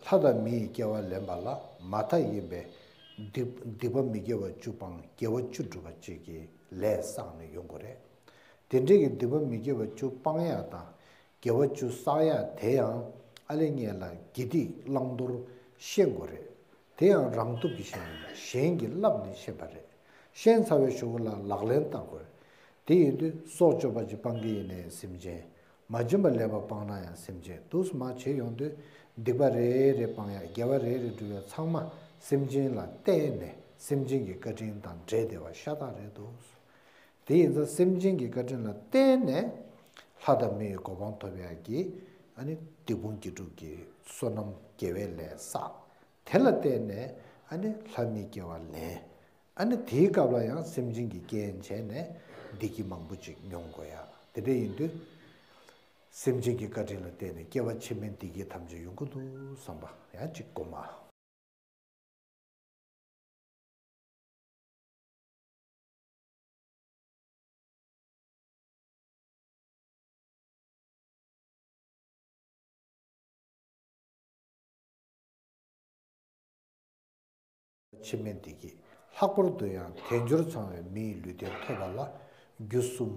ལྷ་དང་མི་ཡི་སྐྱེ་བ་ལེན་པ་ལ་མ་མཐའ་ཡིན་པའི་སྡིག་སྡིག་པ་མི་དགེ་བ་བཅུ་སྤངས་དགེ་བ་བཅུ་བསྒྲུབས་པ་ཅིག་གི་ལས་བསགས་ནས་ཡོང་དགོས་རེད། དེ་འདྲའི་གི་སྡིག་པ་མི་དགེ་བ་བཅུ་སྤང་ཡག་དང་དགེ་བ་བཅུ་བསགས་ཡག་དེ་ཡང་ཨ་ལེ་ངེད་ལ་དགེ་སྡིག་བླང་དོར་ཤེས་དགོས་རེད། དེ་ཡང་རང་སྟོབས་ཀྱིས་ཤེས་ཡིན་པ་གཞན་གྱིས་བསླབས་ནས་ཤེས་པ་རེད། ཤེས་ཚར་བའི་གཞུག་གུ་ལ་ལག་ལེན་བསྟར་དགོས་རེད། དེ་ཡིན་དུས་སྲོག་གཅོད་པ་ཅིག་སྤང་གི་ཡིན་ནའི་སེམས་ཅན། མ་བྱིན་པ་ལེན་པ་སྤང་ན་ཡང་སེམས་ཅན། འདུག་སེ་མ་བྱེད་ཡོང་དུས་སྡིག་པ་རེ་རེ་སྤང་ཡག་དགེ་བ་རེ་རེ་སྒྲུབ་ཡག་ཚང་མ་སེམས་ཅན་ལ་བརྟེན་ནས་སེམས་ཅན་གྱི་བཀའ་དྲིན་དང་འབྲེལ་བསྡད་པ་ཤ་སྟག་རེད་འདུག་དེ་ཡིན་ཙང་སེམས་ཅན་གྱི་བཀའ་དྲིན་ལ་བརྟེན་ནས་ལྷ་དང་མི་ཡི་གོ་འཕང་ཐོབ་ཡག་གི་ཨ་ནི་སྡིག་སྤོང་དགེ་སྒྲུབ་ཀྱི་བསོད་ནམས་དགེ་བའི་ལས་བསགས། དེ་ལ་བརྟེན་ནས་ཨ་ནི་ལྷ་མིའི་སྐྱེ་བ་ལེན། ཨ་ནི་དེའི་སྐབས་ལ་ཡང་སེམས་ཅན་གྱི་རྐྱེན་བྱས་ནས་བདེ་སྐྱིད་མང་པོ་ཅིག་མྱོང་དགོས་ཡག་དེ་འདྲ་ཡིན་དུས། སེམས་ཅན་གྱི་བཀའ་དྲིན་ལ་བརྟེན་ནས་སྐྱེ་བ་ཕྱི་མའི་བདེ་སྐྱིད་ཐམས་ཅད་ཡོང་གི་འདུག་བསམ་པ་ཡང་ཅིག་སྒོམ་མ། ཕྱི་མའི་བདེ་སྐྱིད། ལྷག་པར་དུ་ཡང་དལ་འབྱོར་ཚང་བའི་མི་ཡི་ལུས་རྟེན་ཐོབ་པ་ལ་རྒྱུ་གསུམ།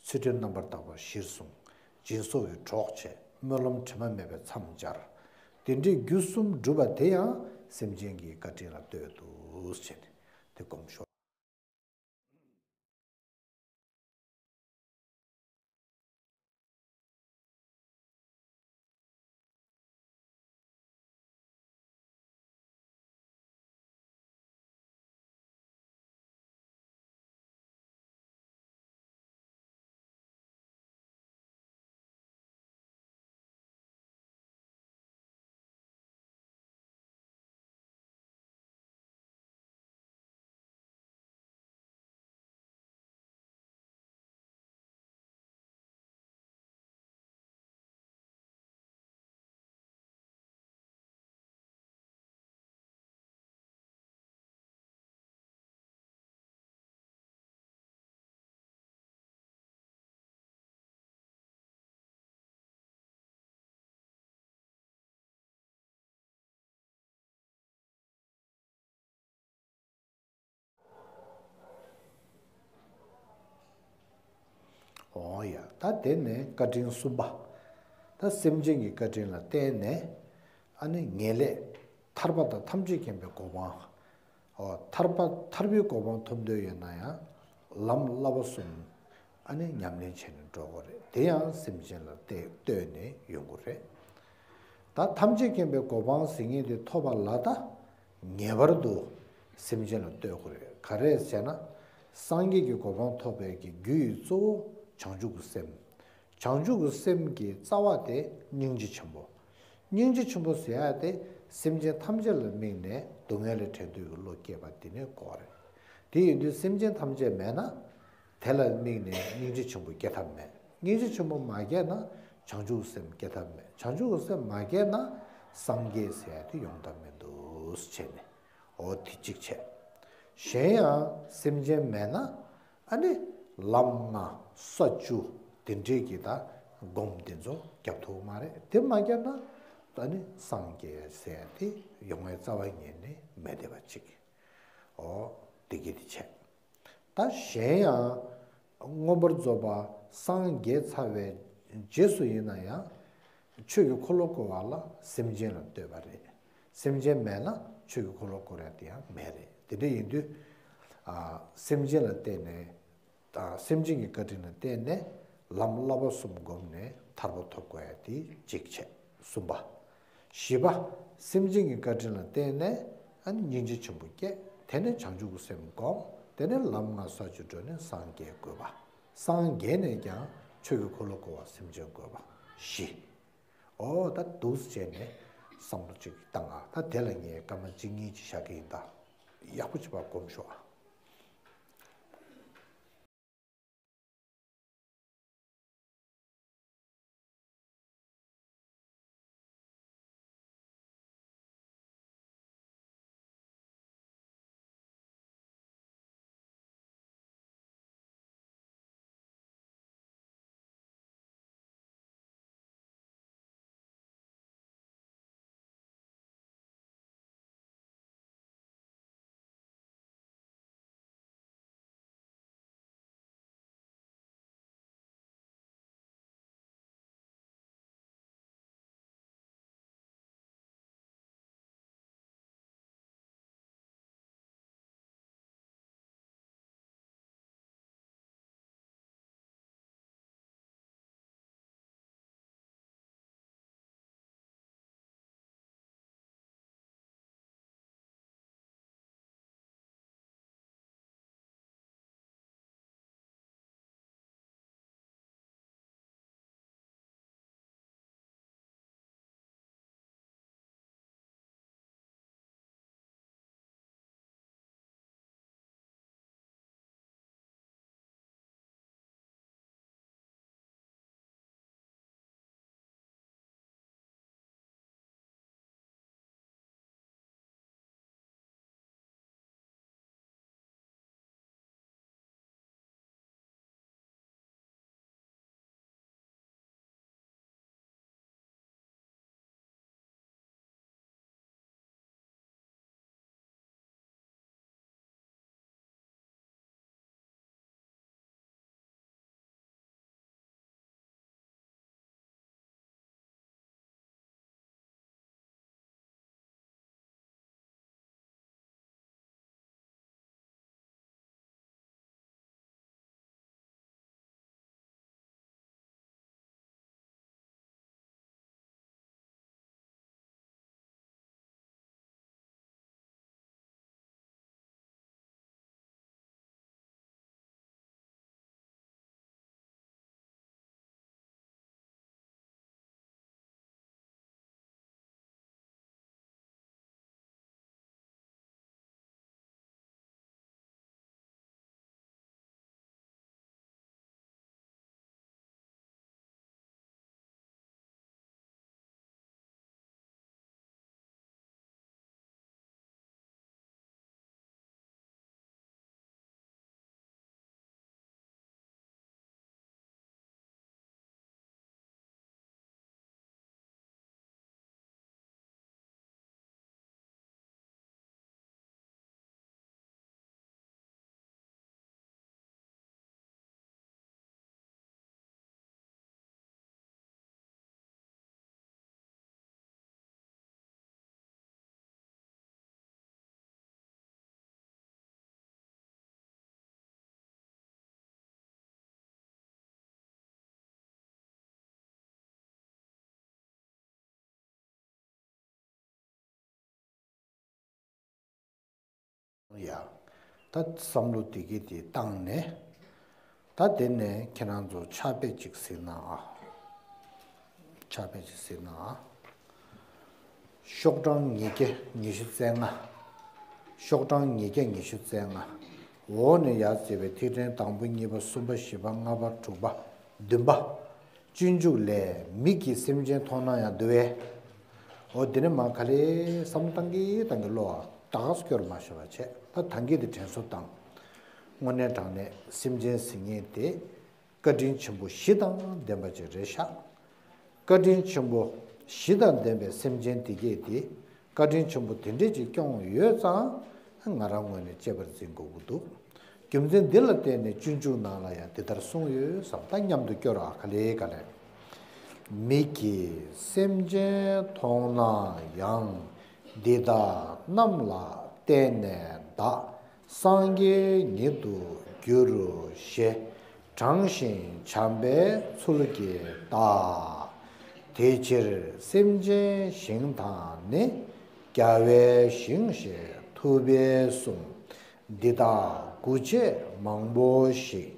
ཚུལ་ཁྲིམས་རྣམ་པར་དག་པ་གཞིར་བཟུང་། སྦྱིན་སོགས་ཀྱི་གྲོགས་བྱས། སྨོན་ལམ་དྲི་མ་མེད་པས་མཚམས་སྦྱར། དེ་འདྲའི་རྒྱུ་གསུམ་བསྒྲུབས་པ་དེ་ཡང་སེམས་ཅན་གྱི་བཀའ་དྲིན་ལ་ལྟོས་འདུག་ཟེར་ནས་དེ་སྒོམ་ཤོག་འོ་ཡ། ད་དེ་ནས་བཀའ་དྲིན་གསུམ་པ། ད་སེམས་ཅན་གྱི་བཀའ་དྲིན་ལ་བརྟེན་ནས་ཨ་ནི་ངེས་ལེགས་ཐར་པ་དང་ཐམས་ཅད་མཁྱེན་པའི་གོ་འཕང་། འོ་ཐར་པ་ཐར་པའི་གོ་འཕང་ཐོབ་འདོད་ཡོད་ན་ཡང་ལམ་བསླབ་པ་གསུམ་ཨ་ནི་ཉམས་ལེན་བྱས་ནས་འགྲོ་དགོས་རེད། དེ་ཡང་སེམས་ཅན་ལ་བལྟས་ལྟོས་ནས་ཡོང་དགོས་རེད། ད་ཐམས་ཅད་མཁྱེན་པའི་གོ་འཕང་ཟེར་མཁན་དེ་ཐོབ་པ་ལ་ད་ངེས་པར་དུ་སེམས་ཅན་ལ་ལྟོས་དགོས་རེད། ག་རེ་ཟེར་ན། སངས་རྒྱས་ཀྱི་གོ་འཕང་ཐོབ་པའི་གི་རྒྱུ་ཡི་གཙོ་བོ་བྱང་ཆུབ་ཀྱི་སེམས། བྱང་ཆུབ་ཀྱི་སེམས་ཀྱི་རྩ་བ་དེ་སྙིང་རྗེ་ཆེན་པོ། སྙིང་རྗེ་ཆེན་པོ་ཟེར་ཡ་དེ་སེམས་ཅན་ཐམས་ཅད་ལ་དམིགས་ནས་སྡུག་བསྔལ་ལས་བྲལ་འདོད་ཀྱི་བློ་སྐྱེས་པ་དེ་ནི་གོ་རེད། དེ་ཡིན་དུས་སེམས་ཅན་ཐམས་ཅད་མེད་ན། དེ་ལ་དམིགས་ནས་སྙིང་རྗེ་ཆེན་པོ་སྐྱེ་ཐབས་མེད། སྙིང་རྗེ་ཆེན་པོ་མ་སྐྱེས་ན་བྱང་ཆུབ་སེམས་སྐྱེ་ཐབས་མེད། བྱང་ཆུབ་སེམས་མ་སྐྱེས་ན་སངས་རྒྱས་ཟེར་ཡ་དེ་ཡོང་ཐབས་མི་འདུག་ཟེར་བྱས་ནས། འོ་དེ་གཅིག་བྱས། གཞན་ཡང་སེམས་ཅན་མེད་ན་ཨ་ནི་ལམ་ལྔ་ས་བཅུ་དེ་འདྲའི་གི་ད་སྒོམ་དེ་ཚོ་རྒྱབ་ཐུབ་མ་རེད། དེ་མ་རྒྱབ་ན་ཨ་ནི་སངས་རྒྱས་ཟེར་ཡ་དེ་ཡོང་བའི་རྩ་བ་ཉིད་ནས་མེད་བསྡད་པ་གཅིག་འོ་དེ་གི་དེ་བྱས། ད་གཞན་ཡང་མངོན་པར་རྫོགས་པ་སངས་རྒྱས་ཚར་བའི་རྗེས་སུ་ཡིན་ན་ཡང་ཆོས་ཀྱི་འཁོར་ལོ་བསྐོར་བ་ལ་སེམས་ཅན་ལ་ལྟོས་པ་རེད། སེམས་ཅན་མེད་ན་ཆོས་ཀྱི་འཁོར་ལོ་བསྐོར་ཡ་དེ་ཡང་མེད་རེད། དེ་འདྲ་ཡིན་དུས་ཨ་སེམས་ཅན་ལ་བརྟེན་ནས་ད་སེམས་ཅན་གྱི་བཀའ་དྲིན་ལ་བརྟེན་ནས་ལམ་བསླབ་པ་གསུམ་བསྒོམས་ནས་ཐར་པ་ཐོབ་དགོས་ཡ་དེ་གཅིག་བྱས། གསུམ་པ། བཞི་པ། སེམས་ཅན་གྱི་བཀའ་དྲིན་ལ་བརྟེན་ནས་ཨ་ནི་སྙིང་རྗེ་ཆེན་པོ་སྐྱེས། དེ་ནས་བྱང་ཆུབ་ཀྱི་སེམས་བསྒོམ། དེ་ནས་ལམ་ལྔ་ས་བཅུ་བགྲོད་ནས་སངས་རྒྱས་དགོས་པ། སངས་རྒྱས་ནས་ཀྱང་ཆོས་ཀྱི་འཁོར་ལོ་བསྐོར་བ་སེམས་ཅན་དགོས་པ། བཞི། འོ་ད་འདུག་སེ་བྱས་ནས་བསམ་བློ་གཅིག་བཏང་ཨ། ད་དེ་ལ་ངས་སྐར་མ་གཅིག་གཉིས་ཅིག་བཞག་གི་ཡིན། ད་ཡག་པོ་བྱས་པ་སྒོམ་ཤོག་ཨ། ཡ། ད་བསམ་བློ་དེ་གི་དེ་བཏང་ནས། ད་དེ་ནས་ཁྱེད་རང་ཚོ་ཕྱག་དཔེ་ཅིག་གཟིགས་ན་ཨ། ཕྱག་དཔེ་ཅིག་གཟིགས་ན་ཨ། ཤོག་གྲངས་ཉིས་བརྒྱ་ཉི་ཤུ་རྩ་ལྔ། ཤོག་གྲངས་ཉིས་བརྒྱ་ཉི་ཤུ་རྩ་ལྔ། འོག་ནས་ཡར་བརྩིས་པའི་ཐིག་ཕྲེང་དང་པོ་གཉིས་པ་གསུམ་པ་བཞི་པ་ལྔ་པ་དྲུག་པ་བདུན་པ། སྤྱོད་འཇུག་ལས། མིག་གིས་སེམས་ཅན་མཐོང་ན་ཡང་འདུ་བས། འོ་དེ་ནས་མར་ག་ལེ་བསམ་བློ་བཏང་གི་བཏང་གི་བློ་ཨ་ད་ག་སྐྱོར་མ་ཤོར་བ་བྱས། ད་ཐང་གི་དེ་དྲན་གསོ་བཏང་། དངོས་གནས་དྲང་གནས་སེམས་ཅན་གཟིགས་མཁན་དེ་བཀའ་དྲིན་ཆེན་པོ་བཞི་དང་ལྡན་པ་ཅིག་རེད་ཤག་བཀའ་དྲིན་ཆེན་པོ་བཞི་དང་ལྡན་པའི་སེམས་ཅན་དེ་གས་དེ་བཀའ་དྲིན་ཆེན་པོ་དེ་འདྲས་ཅིག་སྐྱོང་ཡོད་ཙང་ང་རང་ངོས་ནས་གཅེས་པར་འཛིན་དགོས་ཀྱི་འདུག་རྒྱུ་མཚན་འདི་ལ་བརྟེན་ནས་སྤྱོད་འཇུག་ནང་ལ་ཡང་འདི་ལྟར་གསུངས་ཡོད་བསམ། ད་མཉམ་དུ་སྐྱོར་རོགས། ག་ལེ་ག་ལེ། མིག་གིས་སེམས་ཅན་མཐོང་ན་ཡང་། འདི་དག་རྣམས་ལ་བརྟེན་ནས་བདག་སངས་རྒྱས་ཉིད་དུ་འགྱུར་ཞེས་དྲངས་ཤིང་བྱམས་པའི་ཚུལ་གྱིས་བརྟག་དེ་ཕྱིར་སེམས་ཅན་ཞིང་དང་ནི། རྒྱལ་བའི་ཞིང་ཞེས་ཐུབ་པས་གསུངས། འདི་དག་དགུ་བྱས་མང་པོ་ཞིག་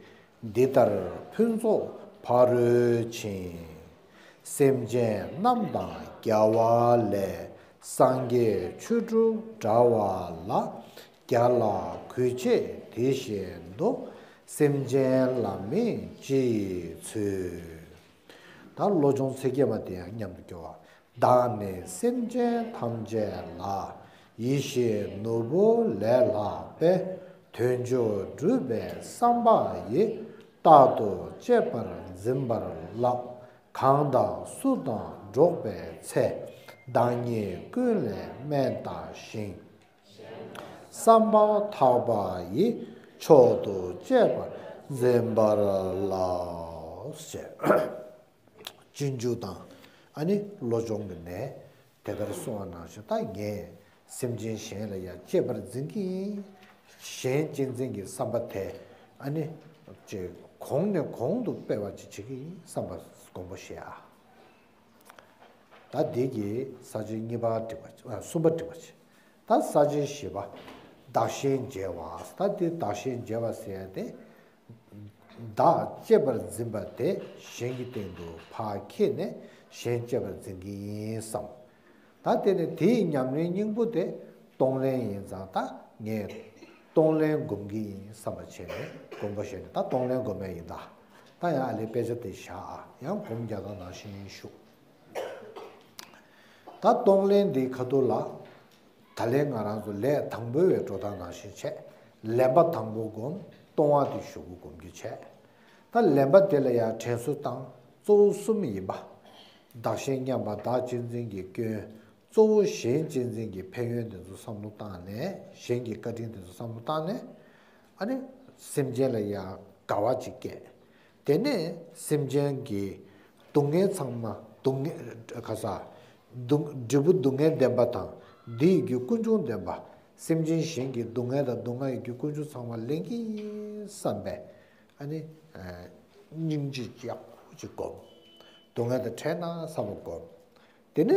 འདི་ལྟར་ཕུན་ཚོགས་ཕ་རོལ་ཕྱིན། སེམས་ཅན་རྣམས་དང་རྒྱལ་བ་ལས། སངས་རྒྱས་ཆོས་དྲུག་འདྲ་བ་ལ། རྒྱལ་ལ་གུས་བྱས་དེ་བཞིན་དུ། སེམས་ཅན་ལ་མིན་ཅི་ཡི་ཚུལ། ད་བློ་སྦྱོང་ཚིག་བརྒྱད་པ་དེ་ཡང་མཉམ་དུ་སྐྱོར་བ། བདག་ནི་སེམས་ཅན་ཐམས་ཅད་ལ། ཡིད་བཞིན་ནོར་བུ་ལས་ལྷག་པའི། དོན་མཆོག་སྒྲུབ་པའི་བསམ་པ་ཡིས། རྟག་ཏུ་གཅེས་པར་འཛིན་པར་བསླབ། གང་དང་སུ་དང་འགྲོགས་པའི་ཚེ། བདག་ཉིད་ཀུན་ལས་དམན་བལྟ་ཞིང་། བསམ་པ་ཐག་པ་ཡིས། མཆོག་ཏུ་གཅེས་པར་འཛིན་པར་བསླབ། ཞེས། སྤྱོད་འཇུག་དང་ཨ་ནི་བློ་སྦྱོང་གི་ནས་དེ་ལྟར་གསུངས་པ་ནང་བཞིན། ད་ངས་སེམས་ཅན་གཞན་ལ་ཡང་གཅེས་པར་འཛིན་གྱི་ཡིན། གཞན་གཅེས་འཛིན་གྱི་བསམ་པ་དེ་ཨ་ནི་ཅིག་གོང་ནས་གོང་དུ་སྤེལ་བ་ཅིག་བྱེད་ཀྱི་ཡིན་བསམ་པ་སྒོམ་པ་བཤད་ཨ། ད་འདི་གི་ས་བཅད་གཉིས་པ་འགྲིག་པ་ཅིག་ཨ་གསུམ་པ་འགྲིག་པ་ཅིག་ད་ས་བཅད་བཞི་པ། བདག་གཞན་བརྗེ་བ། ད་འདི་བདག་གཞན་བརྗེ་བ་ཟེར་ཡ་དེ། བདག་གཅེས་པར་འཛིན་པ་དེ་གཞན་གྱི་སྟེང་དུ་ཕར་འཁྱེར་ནས་གཞན་གཅེས་པར་འཛིན་གྱི་ཡིན་བསམ། ད་དེ་ནས་དེའི་ཉམས་ལེན་སྙིང་པོ་དེ་གཏོང་ལེན་ཡིན་ཙང་། ད་ངས་གཏོང་ལེན་སྒོམ་གྱི་ཡིན་བསམ་པ་བྱས་ནས་སྒོམ་པ་བྱས་ནས། ད་གཏོང་ལེན་སྒོམ་ཡ་ཡིན། ད་ད་ཡང་ཨ་ལས་དཔེ་ཆ་དེ་བཞག་ཨ། ཡང་སྒོམ་རྒྱག་སྟངས་ནང་བཞིན་ཞུ། ད་གཏོང་ལེན་འདིའི་ཁ་ཐུག་ལ། ད་ལན་ང་རང་ཚོ་ལས་དང་པོའི་བའི་འགྲོ་སྟངས་ནང་བཞིན་བྱས། ལེན་པ་དང་པོ་སྒོམ། གཏོང་བ་དེ་གཞུག་གུ་སྒོམ་རྒྱུ་བྱས། ད་ལེན་པ་དེ་ལ་ཡང་དྲན་གསོ་བཏང་། གཙོ་བོ་གསུམ་ཡིན་པ། བདག་གཞན་མཉམ་པ། བདག་གཅེས་འཛིན་གྱི་སྐྱོན། གཙོ་བོ་གཞན་གཅེས་འཛིན་གྱི་ཕན་ཡོན་དེ་ཚོ་བསམ་བློ་བཏང་ནས། གཞན་གྱི་བཀའ་དྲིན་དེ་ཚོ་བསམ་བློ་བཏང་ནས། ཨ་ནི་སེམས་ཅན་ལ་ཡང་དགའ་བ་ཅིག་སྐྱེས། དེ་ནས་སེམས་ཅན་གྱི་སྡུག་བསྔལ་ཚང་མ། སྡུག་བསྔལ་ག་ས། སྡུག་འབྲས་བུ་སྡུག་བསྔལ་ལྡན་པ་དང་། འདི་ཡི་རྒྱུ་ཀུན་འབྱུང་ལྡན་པ། སེམས་ཅན་གཞན་གྱི་སྡུག་བསྔལ་དང་སྡུག་བསྔལ་གྱི་རྒྱུ་ཀུན་འབྱུང་ཚང་མ་ལེན་གྱི་ཡིན་བསམ་པའི་ཨ་ནི་སྙིང་རྗེ་ཡག་པོ་ཅིག་སྒོམ། སྡུག་བསྔལ་དང་འཕྲད་ན་བསམ་པ་སྒོམ། དེ་ནས་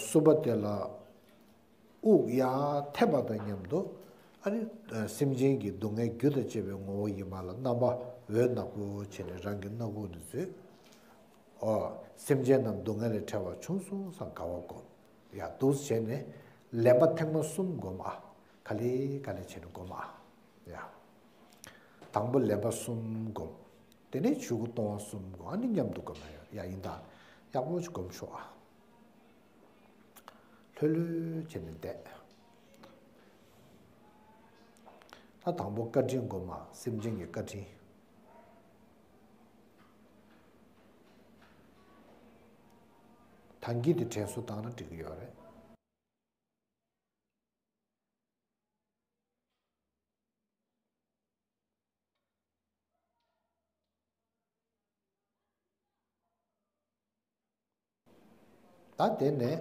གསུམ་པ་དེ་ལ། དབུགས་ཡར་འཐེན་པ་དང་མཉམ་དུ། ཨ་ནི་སེམས་ཅན་གྱི་སྡུག་བསྔལ་རྒྱུ་དང་བཅས་པའི་ངོ་བོ་ཡིན་པ་ལ་རྣམ་པ་འོད་ནག་པོ་བྱས་ནས་རང་གི་སྣ་ཁུག་ནས་འཛུལ། ཨོ། སེམས་ཅན་རྣམས་སྡུག་བསྔལ་ལས་བྲལ་བ་བྱུང་སོང་བསམ་དགའ་བ་སྒོམ། ཡ་འདུག་བྱས་ནས་ལེན་པ་ཐེངས་མ་གསུམ་སྒོམ་ཨ། ག་ལེ་ག་ལེ་བྱས་ནས་སྒོམ་ཨ། ཡ། དང་པོ་ལེན་པ་གསུམ་སྒོམ། དེ་ནས་གཞུག་གུ་གཏོང་བ་གསུམ་སྒོམ། ཨ་ནི་མཉམ་དུ་སྒོམ་ན་ཡ་ཡིན་ད། ཡག་པོ་ཞིག་སྒོམ་ཤོག་ཨ། ལྷོད་ལྷོད་བྱས་ནས་བསྡད། ད་དང་པོ་བཀའ་དྲིན་སྒོམ་མ། སེམས་ཅན་གྱི་བཀའ་དྲིན། ཐང་གི་དེ་དྲན་གསོ་བཏང་ན་འགྲིག་གི་ཡོད་རེད། ད་དེ་ནས་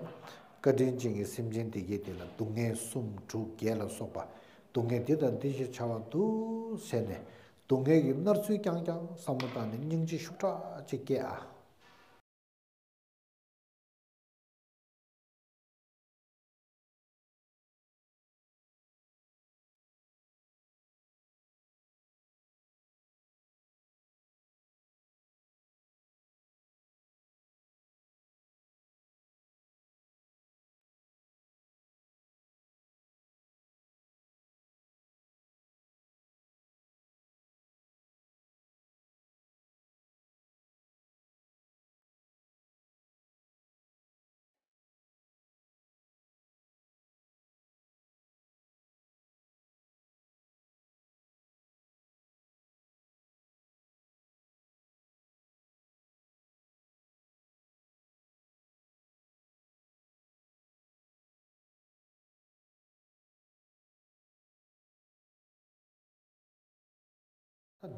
བཀའ་དྲིན་ཅན་གྱི་སེམས་ཅན་དེ་གས་དེ་ལ་སྡུག་བསྔལ་གསུམ་དྲུག་བརྒྱད་ལ་སོགས་པ། སྡུག་བསྔལ་འདི་དང་འདི་ཞེས་བྱ་བ་འདུག་ཟེར་ནས་སྡུག་བསྔལ་གྱི་མནར་ཚུལ་རྐྱང་རྐྱང་བསམ་བློ་བཏང་ནས་སྙིང་རྗེ་ཤུགས་དྲག་ཅིག་སྐྱེ་ཨ།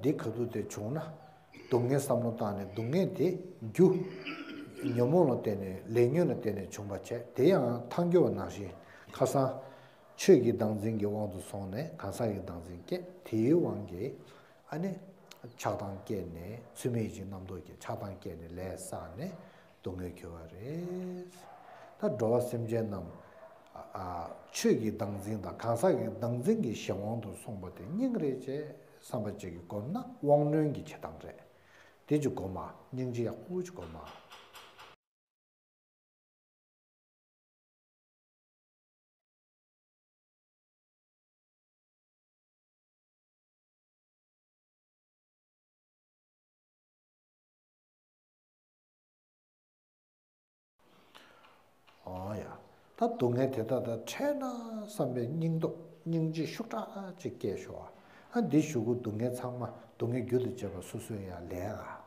འདི་ག་དུས་དེ་བྱུང་ན། སྡུག་བསྔལ་བསམ་བློ་བཏང་ནས་སྡུག་བསྔལ་དེ་རྒྱུ། ཉོན་མོངས་ལ་བརྟེན་ནས་ལས་ཉོན་ལ་བརྟེན་ནས་བྱུང་བ་བྱས། དེ་ཡང་ཐལ་འགྱུར་བ་ནང་བཞིན་ཁ་སང་། ཆོས་ཀྱི་བདག་འཛིན་གྱི་དབང་དུ་སོང་ནས་གང་ཟག་གི་བདག་འཛིན་སྐྱེས། དེའི་དབང་གིས་ཨ་ནི། ཆགས་སྡང་སྐྱེས་ནས་ཚུལ་མིན་ཡིད་བྱེད་རྣམ་རྟོག་གི་ཆགས་སྡང་སྐྱེས་ནས་ལས་བསགས་ནས་སྡུག་བསྔལ་གྱུར་པ་རེད། ད་འགྲོ་བ་སེམས་ཅན་རྣམས། ཨ། ཆོས་ཀྱི་བདག་འཛིན་དང་གང་ཟག་གི་བདག་འཛིན་གྱི་གཞན་དབང་དུ་སོང་བ་དེ་སྙིང་རེ་རྗེ་བསམ་པ་ཅིག་གིས་བསྒོམས་ན་དབང་རྣོན་གྱི་བྱེད་སྟངས་རེད། དེ་ཅིག་སྒོམ་མ། སྙིང་རྗེ་ཡག་པོ་ཅིག་སྒོམ་མ། ཨོ་ཡ། ད་སྡུག་བསྔལ་དེ་དག་དང་བྲལ་ན་བསམ་པའི་སྙིང་སྟོབས་སྙིང་རྗེ་ཤུགས་དྲག་ཅིག་སྐྱེས་ཤོག་ཨ། འདི་གཞུག་གུ་སྡུག་བསྔལ་ཚང་མ་སྡུག་བསྔལ་རྒྱུ་དང་བཅས་པ་སོ་སོས་ཡང་ལེན་ཨ།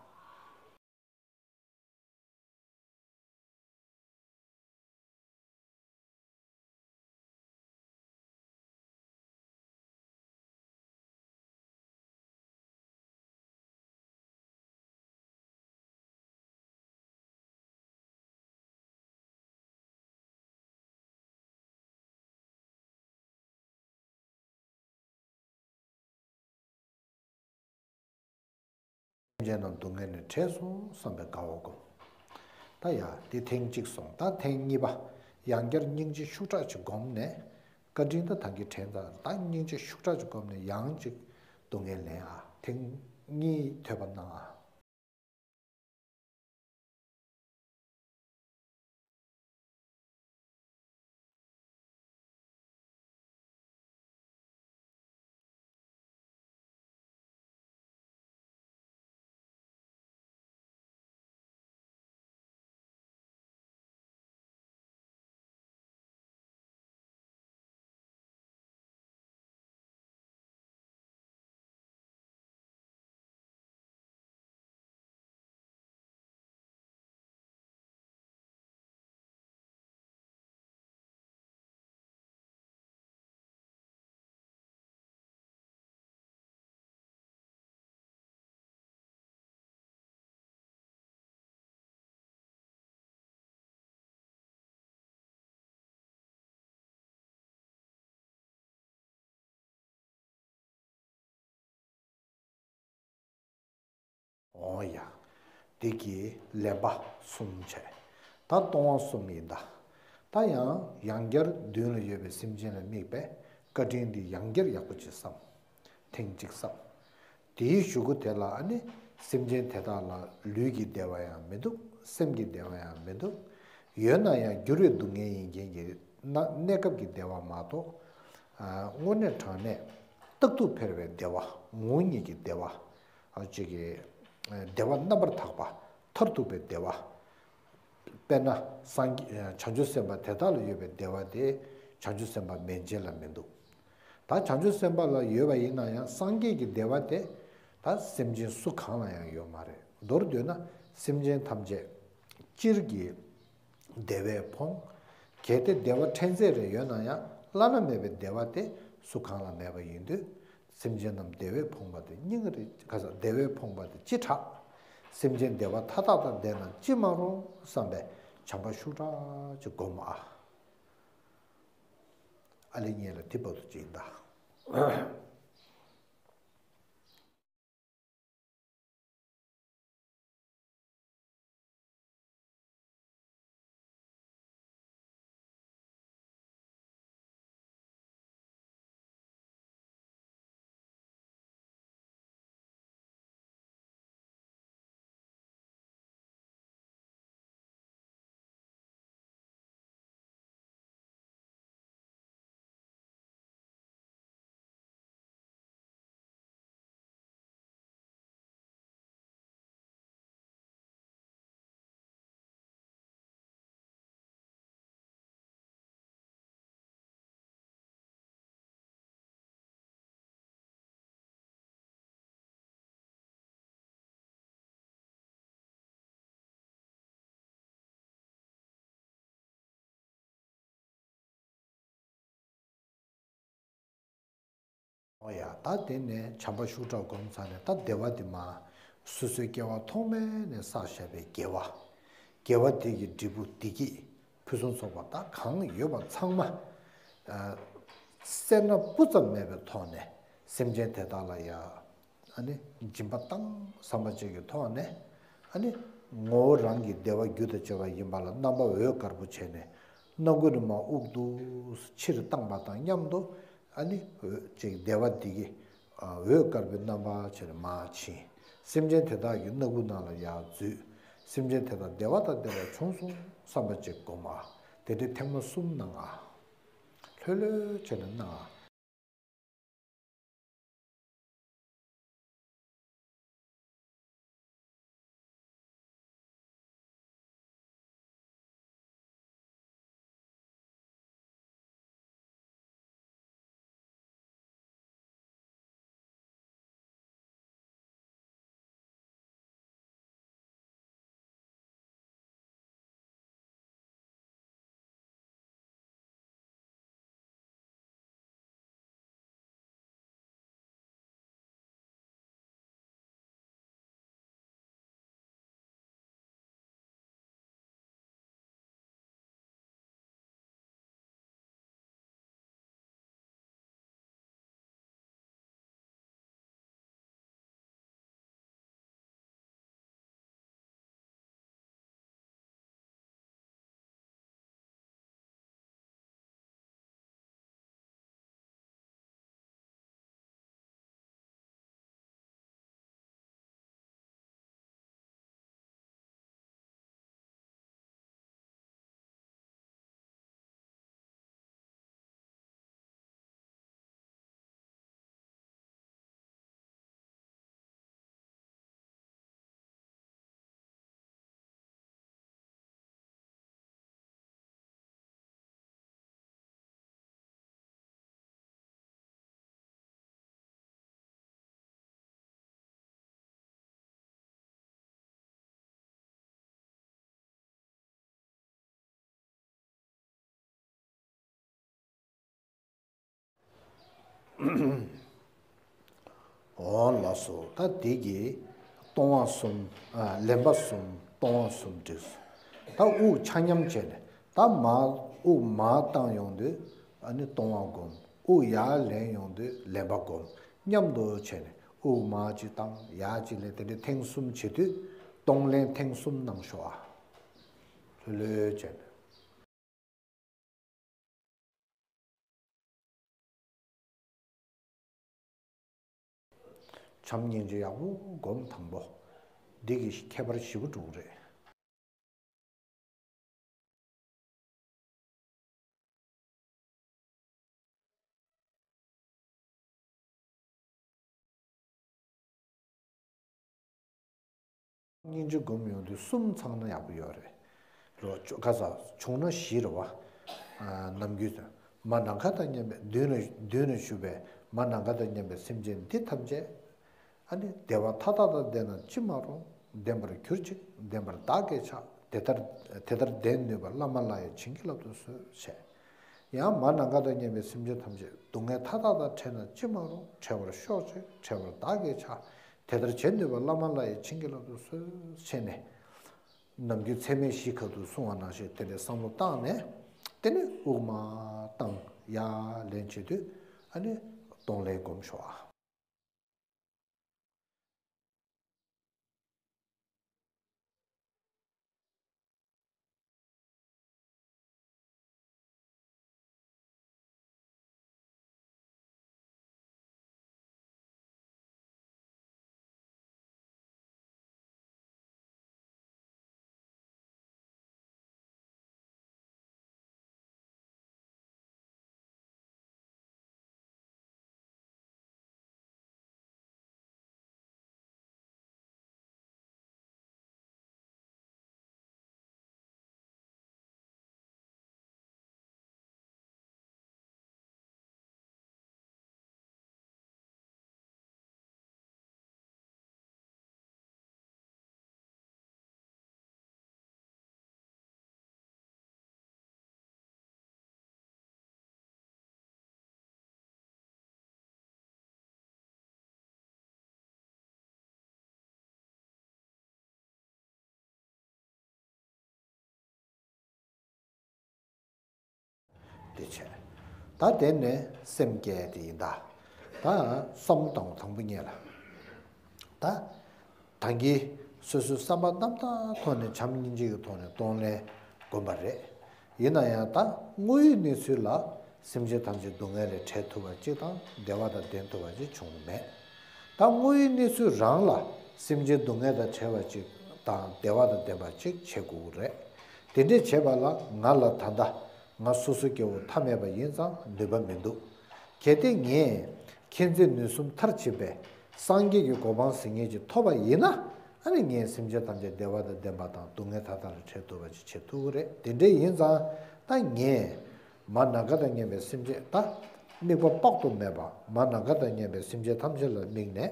སེམས་ཅན་རྣམས་སྡུག་བསྔལ་ནས་བྲལ་སོང་བསམ་པའི་དགའ་བ་སྒོམ། ད་ཡ་དེ་ཐེངས་གཅིག་སོང་། ད་ཐེངས་གཉིས་པ། ཡང་བསྐྱར་སྙིང་རྗེ་ཤུགས་དྲག་ཅིག་བསྒོམས་ནས། བཀའ་དྲིན་ད་ཐང་གི་དྲན་ད་ད་སྙིང་རྗེ་ཤུགས་དྲག་ཅིག་བསྒོམས་ནས་ཡང་ཅིག་སྡུག་བསྔལ་ལེན་ཨ། ཐེངས་གཉིས་ཐོས་པ་གནང་ཨ། འོ་ཡ། འདི་གི་ལེན་པ་གསུམ་བྱས། ད་སྟོང་པ་གསུམ་ཡིན་ད། ད་ཡང་ཡང་བསྐྱར་མདུན་ལ་ཡོད་པའི་སེམས་ཅན་ལ་དམིགས་པའི་བཀའ་དྲིན་འདི་ཡང་བསྐྱར་ཡག་པོ་ཅིག་བསམ། ཐེངས་གཅིག་བསམ། དེའི་གཞུག་གུ་དེ་ལ་ཨ་ནི་སེམས་ཅན་དེ་དག་ལ་ལུས་ཀྱི་བདེ་བ་ཡང་མི་འདུག་སེམས་ཀྱི་བདེ་བ་ཡང་མི་འདུག་ཡོད་ན་ཡང་འགྱུར་བའི་སྡུག་བསྔལ་ཡིན་མཁན་གྱི་ན་གནས་སྐབས་ཀྱི་བདེ་བ་མ་གཏོགས། ཨ། དངོས་གནས་དྲང་གནས་རྟག་ཏུ་འཕེལ་བའི་བདེ་བ། ངོ་བོ་ཉིད་ཀྱི་བདེ་བ། ཨ། ཅིག་གི་བདེ་བ་རྣམ་པར་དག་པ། མཐར་ཐུག་པའི་བདེ་བ། དཔེར་ན་སངས་རྒྱས་བྱང་ཆུབ་སེམས་དཔའ་དེ་དག་ལ་ཡོད་པའི་བདེ་བ་དེ་བྱང་ཆུབ་སེམས་དཔའ་མན་ཆད་ལ་མི་འདུག་ད་བྱང་ཆུབ་སེམས་དཔའ་ལ་ཡོད་པ་ཡིན་ན་ཡང་སངས་རྒྱས་ཀྱི་བདེ་བ་དེ་ད་སེམས་ཅན་སུ་གང་ལ་ཡང་ཡོད་མ་རེད། མདོར་བསྡུས་ན་སེམས་ཅན་ཐམས་ཅད་སྤྱིར་གྱི་བདེ་བས་ཕོངས། གལ་ཏེ་བདེ་བ་ཕྲན་ཚེགས་རེ་ཡོད་ན་ཡང་བླ་ན་མེད་པའི་བདེ་བ་དེ་སུ་གང་ལ་མེད་པ་ཡིན་དུས། སེམས་ཅན་རྣམས་བདེ་བས་ཕོངས་པ་དེ་སྙིང་རེ་ག་ས་བདེ་བས་ཕོངས་པ་དེ་ཅི་དྲག་སེམས་ཅན་བདེ་བ་མཐའ་དག་དང་ལྡན་ན་ཅི་མ་རུང་བསམ་པའི་བྱམས་པ་ཤུགས་དྲག་ཅིག་སྒོམ་ཨ། ཨ་ལེ་ཉེ་ལ་དེ་བར་དུ་ཅིག་ཡིན་ད། ཨོ་ཡ། ད་དེ་ནས་བྱམས་པ་ཤུགས་དྲག་སྒོམ་ཚར་ནས། ད་བདེ་བ་འདི་མ་སོ་སོའི་སྐྱེ་བ་ཐོག་མེད་ནས་བསགས་བཞག་པའི་དགེ་བ། དགེ་བ་འདི་གི་འབྲས་བུ་བདེ་སྐྱིད་ཕུན་སུམ་ཚོགས་པ་ད་གང་ཡོད་པ་ཚང་མ། ཨ། སེར་སྣ་སྤུ་ཙམ་མེད་པའི་ཐོག་ནས་སེམས་ཅན་དེ་དག་ལ་ཡ། ཨ་ནི་སྦྱིན་པ་བཏང་བསམ་པ་ཅིག་གི་ཐོག་ནས། ཨ་ནི་ངོ་བོ་རང་གི་བདེ་བ་རྒྱུ་དང་བཅས་པ་ཡིན་པ་ལ་རྣམ་པ་འོད་དཀར་པོ་བྱས་ནས། སྣ་ཁུང་ནས་མར་དབུགས་འདུག་སེ་ཕྱིར་བཏང་བ་དང་མཉམ་དུ། ཨ་ནི་འོད་ཅིག་བདེ་བ་འདི་གི། ཨ། འོད་དཀར་པོའི་རྣམ་པ་བྱས་ནས་མར་ཕྱིན། སེམས་ཅན་དེ་དག་གི་སྣ་ཁུང་ནང་ལ་ཡར་འཛུལ། སེམས་ཅན་དེ་དག་བདེ་བ་དང་ལྡན་པ་བྱུང་སོང་བསམ་པ་ཅིག་སྒོམ་པ། དེ་འདྲའི་ཐེངས་མ་གསུམ་གནང་ཨ། ལྷོད་ལྷོད་བྱས་ནས་གནང་ཨ། འོ་ལགས་སོ། ད་དེ་གིས་སྟོང་པ་གསུམ། ཨ། ལེན་པ་གསུམ། སྟོང་པ་གསུམ་འགྲིགས་སོང་། ད་དབུགས་ཆ་མཉམ་བྱས་ནས། ད་མར་དབུགས་མར་བཏང་ཡོང་དུས། ཨ་ནི་སྟོང་པ་སྒོམ། དབུགས་ཡར་ལེན་ཡོང་དུས་ལེན་པ་སྒོམ། མཉམ་དུ་བྱས་ནས་དབུགས་མར་གཅིག་བཏང་ཡར་གཅིག་ལེན། དེ་འདྲའི་ཐེངས་གསུམ་བྱེད་དུས་གཏོང་ལེན་ཐེངས་གསུམ་གནང་ཤོག་ཨ། ལྷོད་ལྷོད་བྱས་ནས། བྱམས་སྙིང་རྗེ་ཡག་པོ་སྒོམ། དང་པོ་འདི་གི་ཁྱད་པར་ཞེ་པོ་འགྲོ་གི་རེད། སྙིང་རྗེ་སྒོམ་ཡོང་དུས་གསུམ་ཚང་ན་ཡག་པོ་ཡོད་རེད། རོ་ཁ་ས་བྱུང་ན་བཞི་རེད་བ། ཨ། ནམ་རྒྱུན་མ་ནམ་མཁའ་དང་མཉམ་པའི། མདུན་ནས་མདུན་ནས་ཞུས་པའི་མ་ནམ་མཁའ་དང་མཉམ་པའི་སེམས་ཅན་འདི་ཐམས་ཅད། ཨ་ནི་བདེ་བ་མཐའ་དག་དང་ལྡན་ན་ཅི་མ་རུང་། ལྡན་པར་གྱུར་ཅིག་ལྡན་པར་བདག་གིས་བྱ། དེ་ལྟར་དེ་ལྟར་ལྡན་ནུས་པ་བླ་མ་ལ་ཡང་བྱིན་གྱིས་བརླབ་ཏུ་གསོལ་བྱས། ཡང་མ་ནམ་མཁའ་དང་མཉམ་པའི་སེམས་ཅན་ཐམས་ཅད་སྡུག་བསྔལ་མཐའ་དག་དང་བྲལ་ན་ཅི་མ་རུང་། བྲལ་བར་ཤོག་ཅིག་བྲལ་བར་བདག་གིས་བྱ། དེ་ལྟར་བྱེད་ནུས་པ་བླ་མ་ལ་ཡང་བྱིན་གྱིས་བརླབ་ཏུ་གསོལ་བྱས་ནས། ནམ་རྒྱུན་ཚད་མེད་བཞི་ཁ་ཐུག་གསུང་བ་ནང་བཞིན་དེ་འདྲའི་བསམ་བློ་བཏང་ནས། དེ་ནས་དབུགས་མར་བཏང་ཡར་ལེན་བྱེད་དུས། ཨ་ནི་གཏོང་ལེན་སྒོམ་ཤོག་ཨ། དེ་བྱས། ད་དེ་ནས་སེམས་བསྐྱེད་དེ་ཡིན་ད། ད་བསམ་བློ་བཏང་བ་དང་པོ་ཉིད་ལ། ད། ད་གིན་སོ་སོའི་བསམ་པ་རྣམ་དག་ཐོག་ནས་བྱམས་སྙིང་རྗེ་གི་ཐོག་ནས་གཏོང་ལེན་བསྒོམས་པ་རེད། ཡིན་ན་ཡང་ད་དངོས་ཡོད་གནས་ཚུལ་ལ་སེམས་ཅན་ཐམས་ཅད་སྡུག་བསྔལ་ལས་བྲལ་ཐུབ་པ་ཅིག་དང་བདེ་བ་དང་ལྡན་ཐུབ་པ་ཅིག་བྱུང་མེད། ད་དངོས་ཡོད་གནས་ཚུལ་རང་ལ་སེམས་ཅན་སྡུག་བསྔལ་དང་བྲལ་བ་ཅིག་དང་བདེ་བ་དང་ལྡན་པ་ཅིག་བྱེད་དགོས་ཀྱི་རེད། དེ་འདྲས་བྱེད་པ་ལ་ང་ལ་ད་ལྟ་ང་སོ་སོ་སྐྱེ་བོ་ཐ་མལ་པ་ཡིན་ཙང་ནུས་པ་མི་འདུག་གལ་ཏེ་ངས་མཁྱེན་བརྩེ་ནུས་གསུམ་མཐར་ཕྱིན་པའི་སངས་རྒྱས་ཀྱི་གོ་འཕང་ཟེར་མཁན་ཅིག་ཐོབ་པ་ཡིན་ན། ཨ་ནི་ངས་སེམས་ཅན་ཐམས་ཅད་བདེ་བ་དང་ལྡན་པ་དང་སྡུག་བསྔལ་མཐའ་དག་ལས་བྲལ་ཐུབ་པ་ཅིག་བྱེད་ཐུབ་ཀྱི་རེད། དེ་འདྲས་ཡིན་ཙང་ད་ངས་མ་ནམ་མཁའ་དང་མཉམ་པའི་སེམས་ཅན། ད་དམིགས་པ་དཔག་ཏུ་མེད་པ་མ་ནམ་མཁའ་དང་མཉམ་པའི་སེམས་ཅན་ཐམས་ཅད་ལ་དམིགས་ནས།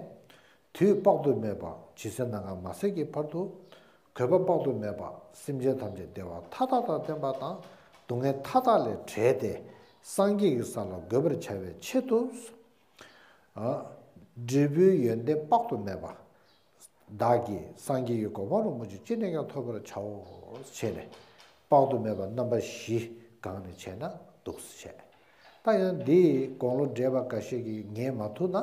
དུས་དཔག་ཏུ་མེད་པ་ཇི་སྲིད་ནམ་མཁའ་མ་ཟད་ཀྱི་བར་དུ། གུས་པ་དཔག་ཏུ་མེད་པ་སེམས་ཅན་ཐམས་ཅད་བདེ་བ་མཐའ་དག་དང་ལྡན་པ་དང་སྡུག་བསྔལ་མཐའ་དག་ལས་བྲལ་ཏེ་སངས་རྒྱས་ཀྱི་ས་ལ་འགོད་པར་བྱ་བའི་ཆེད་དུ། ཨ། འབྲས་བུའི་ཡོན་ཏན་དཔག་ཏུ་མེད་པ། བདག་གིས་སངས་རྒྱས་ཀྱི་གོ་འཕང་རིན་པོ་ཆེ་ཅི་ནས་ཀྱང་ཐོབ་པར་བྱའོ་ཞེས་ནས། དཔག་ཏུ་མེད་པ་རྣམ་པ་བཞི་སྒང་ནས་བྱས་ན་འདུག་ཟེར་བཤད། ད་ཡང་འདིའི་དགུང་ལོ་བགྲེས་པ་འགའ་ཤས་ཀྱིས་ངས་མ་ཐུག་ན།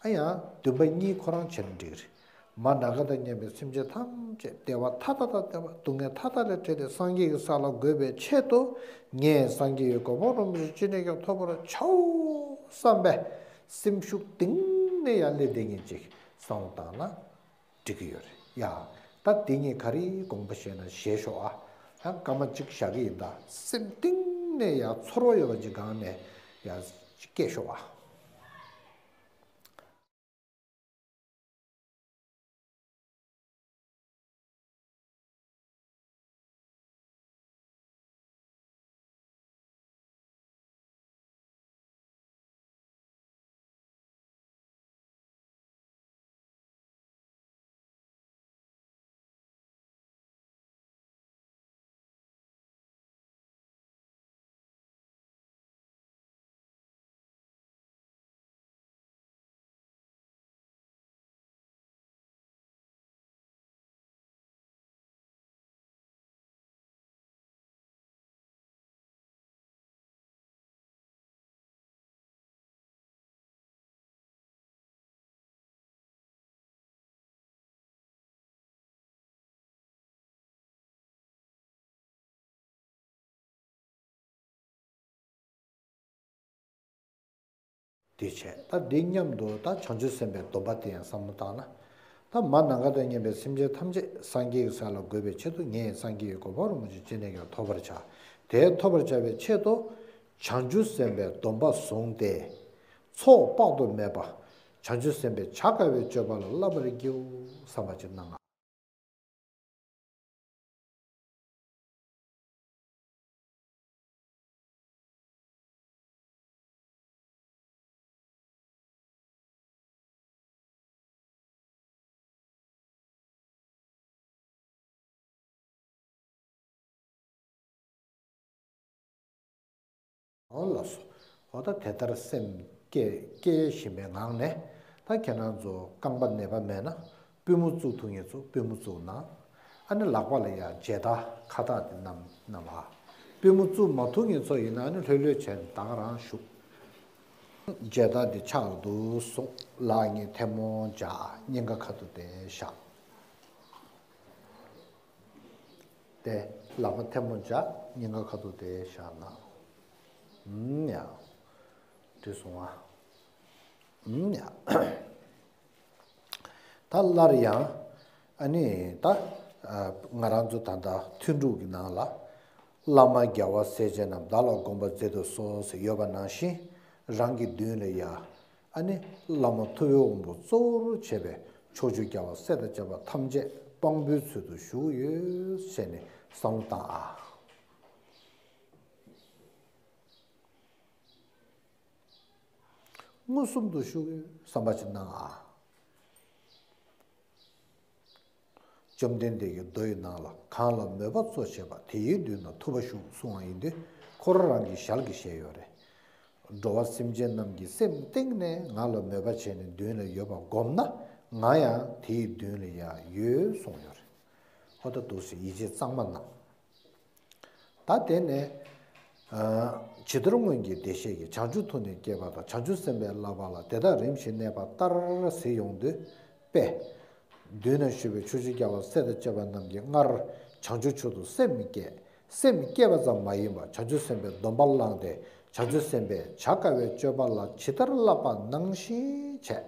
ཨ་ཡང་འདུན་པ་གཉིས་ཁོ་རང་བྱས་ན་འགྲིག་གི་རེད། མ་ནམ་མཁའ་དང་མཉམ་པའི་སེམས་ཅན་ཐམས་ཅད་བདེ་བ་མཐའ་དག་དང་ལྡན་པ་སྡུག་བསྔལ་མཐའ་དག་ལས་བྲལ་ཏེ་སངས་རྒྱས་ཀྱི་ས་ལ་འགོད་པའི་ཆེད་དུ། ངས་སངས་རྒྱས་ཀྱི་གོ་འཕང་རིན་པོ་ཆེ་ཅི་ནས་ཀྱང་ཐོབ་པར་བྱའོ་བསམ་པའི་སེམས་ཤུགས་གཏིང་ནས་ཡར་སླེབས་བསྡད་མཁན་ཅིག་བསམ་བློ་བཏང་ན། འགྲིག་གི་ཡོད་རེད་ཡ། ད་དེ་ངས་ག་རེ་དགོངས་པ་བཞེས་ན་བཞེས་ཤོག་ཨ། ཡང་སྐར་མ་གཅིག་བཞག་གི་ཡིན་ད། སེམས་གཏིང་ནས་ཡ་ཚོར་བ་ཡོད་པ་ཅིག་སྒང་ནས་ཡ་སྐྱེས་ཤོག་ཨ། དེ་བྱས་ད་འདི་མཉམ་དུ་ད་བྱང་ཆུབ་སེམས་དཔའི་སྡོམ་པ་དེ་ཡང་བསམ་བློ་བཏང་ན། ད་མ་ནམ་མཁའ་དང་མཉམ་པའི་སེམས་ཅན་ཐམས་ཅད་སངས་རྒྱས་ཀྱི་ས་ལ་འགོད་པའི་ཆེད་དུ་ངས་སངས་རྒྱས་ཀྱི་གོ་འཕང་རིན་པོ་ཆེ་ཅི་ནས་ཀྱང་ཐོབ་པར་བྱ། དེ་ཐོབ་པར་བྱ་བའི་ཆེད་དུ། བྱང་ཆུབ་སེམས་དཔའི་སྡོམ་པ་བཟུང་སྟེ། ཚོགས་དཔག་ཏུ་མེད་པ། བྱང་ཆུབ་སེམས་དཔའི་བྱ་དཀའ་བའི་སྤྱོད་པ་ལ་བསླབ་པར་བགྱིའོ་བསམ་པ་ཅིག་གནང་ང་། འོ་ལགས་སོ། འོ་ད་དེ་ལྟར་སེམས་བསྐྱེད་བསྐྱེད་བཞིན་པའི་ངང་ནས། ད་ཁྱེད་རང་ཚོ་རྐང་པ་ནད་པ་མེད་ན་པུས་མོ་བཙུགས་ཐུབ་མཁན་ཚོ་པུས་མོ་བཙུགས་གནང་། ཨ་ནི་ལག་པ་ལ་ཡ་མཇལ་དར་ཁ་བཏགས་དེ་བསྣམས་གནང་བ། པུས་མོ་བཙུགས་མ་ཐུབ་མཁན་ཚོ་ཡིན་ན་ཨ་ནི་ལྷོད་ལྷོད་བྱས་ནས་ད་ག་རང་བཞུགས། མཇལ་དར་དེ་ཕྱག་ཏུ་བཟུང་། ལག་གཉིས་ཐལ་མོ་སྦྱར། སྙིང་ག་ཁ་ཐུག་དེ་བཞག་དེ་ལག་པ་ཐལ་མོ་སྦྱར། སྙིང་ག་ཁ་ཐུག་དེ་བཞག་ན། ཨུམ་ཡ། འགྲིག་སོང་ཨ། ཨུམ་ཡ། ད་སླར་ཡང་། ཨ་ནི་ད། ང་རང་ཚོ་ད་ལྟ་ཐུན་དྲུག་གི་ནང་ལ། བླ་མ་རྒྱལ་བ་སྲས་བཅས་རྣམས། བདག་ལ་དགོངས་པར་མཛད་དུ་གསོལ་ཟེར་ཡོད་པ་ནང་བཞིན། རང་གི་མདུན་ལ་ཡ། ཨ་ནི་བླ་མ་ཐུབ་པའི་དབང་པོ་གཙོ་བོར་བྱས་པའི་ཕྱོགས་བཅུའི་རྒྱལ་བ་སྲས་དང་བཅས་པ་ཐམས་ཅད་དཔང་པོའི་ཚུལ་དུ་བཞུགས་ཡོད་ཟེར་ནས་བསམ་བློ་བཏང་ཨ། མངོན་སུམ་དུ་བཞུགས་ཡོད་བསམ་པ་ཅིག་གནང་ཨ། བཅོམ་ལྡན་འདས་ཀྱིས་མདོ་ཡི་ནང་ལ། གང་ལ་མོས་པ་གཙོ་བྱས་པ། དེ་ཡི་མདུན་ན་ཐུབ་པ་བཞུགས་གསུང་བ་ཡིན་དུས། ཁོ་རང་རང་གི་ཞལ་གྱིས་བཞེས་ཡོད་རེད། འགྲོ་བ་སེམས་ཅན་རྣམས་ཀྱི་སེམས་གཏིང་ནས་ང་ལ་མོས་པ་བྱས་ནས་མདུན་ལ་ཡོད་པ་བསྒོམས་ན། ང་ཡང་དེ་ཡི་མདུན་ལ་ཡང་ཡོད་གསུངས་ཡོད་རེད། ཧོ་ད་འདུག་སེ་ཡིད་ཆེས་གཙང་མ་གནང་། ད་དེ་ནས། ཇི་ལྟར་སྔོན་གྱི་བདེ་གཤེགས་ཀྱིས། བྱང་ཆུབ་ཐུགས་ནི་བསྐྱེད་པ་དང་། བྱང་ཆུབ་སེམས་དཔའི་བསླབ་པ་ལ། དེ་དག་རིམ་བཞིན་གནས་པ་ལྟར་ཟེར་ཡོང་དུས་པས། མདུན་ན་ཞུས་པའི་ཕྱོགས་བཅུའི་རྒྱལ་བ་སྲས་དང་བཅས་པ་རྣམས་ཀྱིས་སྔར་བྱང་ཆུབ་མཆོག་ཏུ་སེམས་བསྐྱེད། སེམས་བསྐྱེད་པ་ཙམ་མ་ཡིན་པར་བྱང་ཆུབ་སེམས་དཔའི་སྡོམ་པ་བླངས་ཏེ། བྱང་ཆུབ་སེམས་དཔའི་བྱ་དཀའ་བའི་སྤྱོད་པ་ལ་ཇི་ལྟར་བསླབ་པ་ནང་བཞིན་བྱས།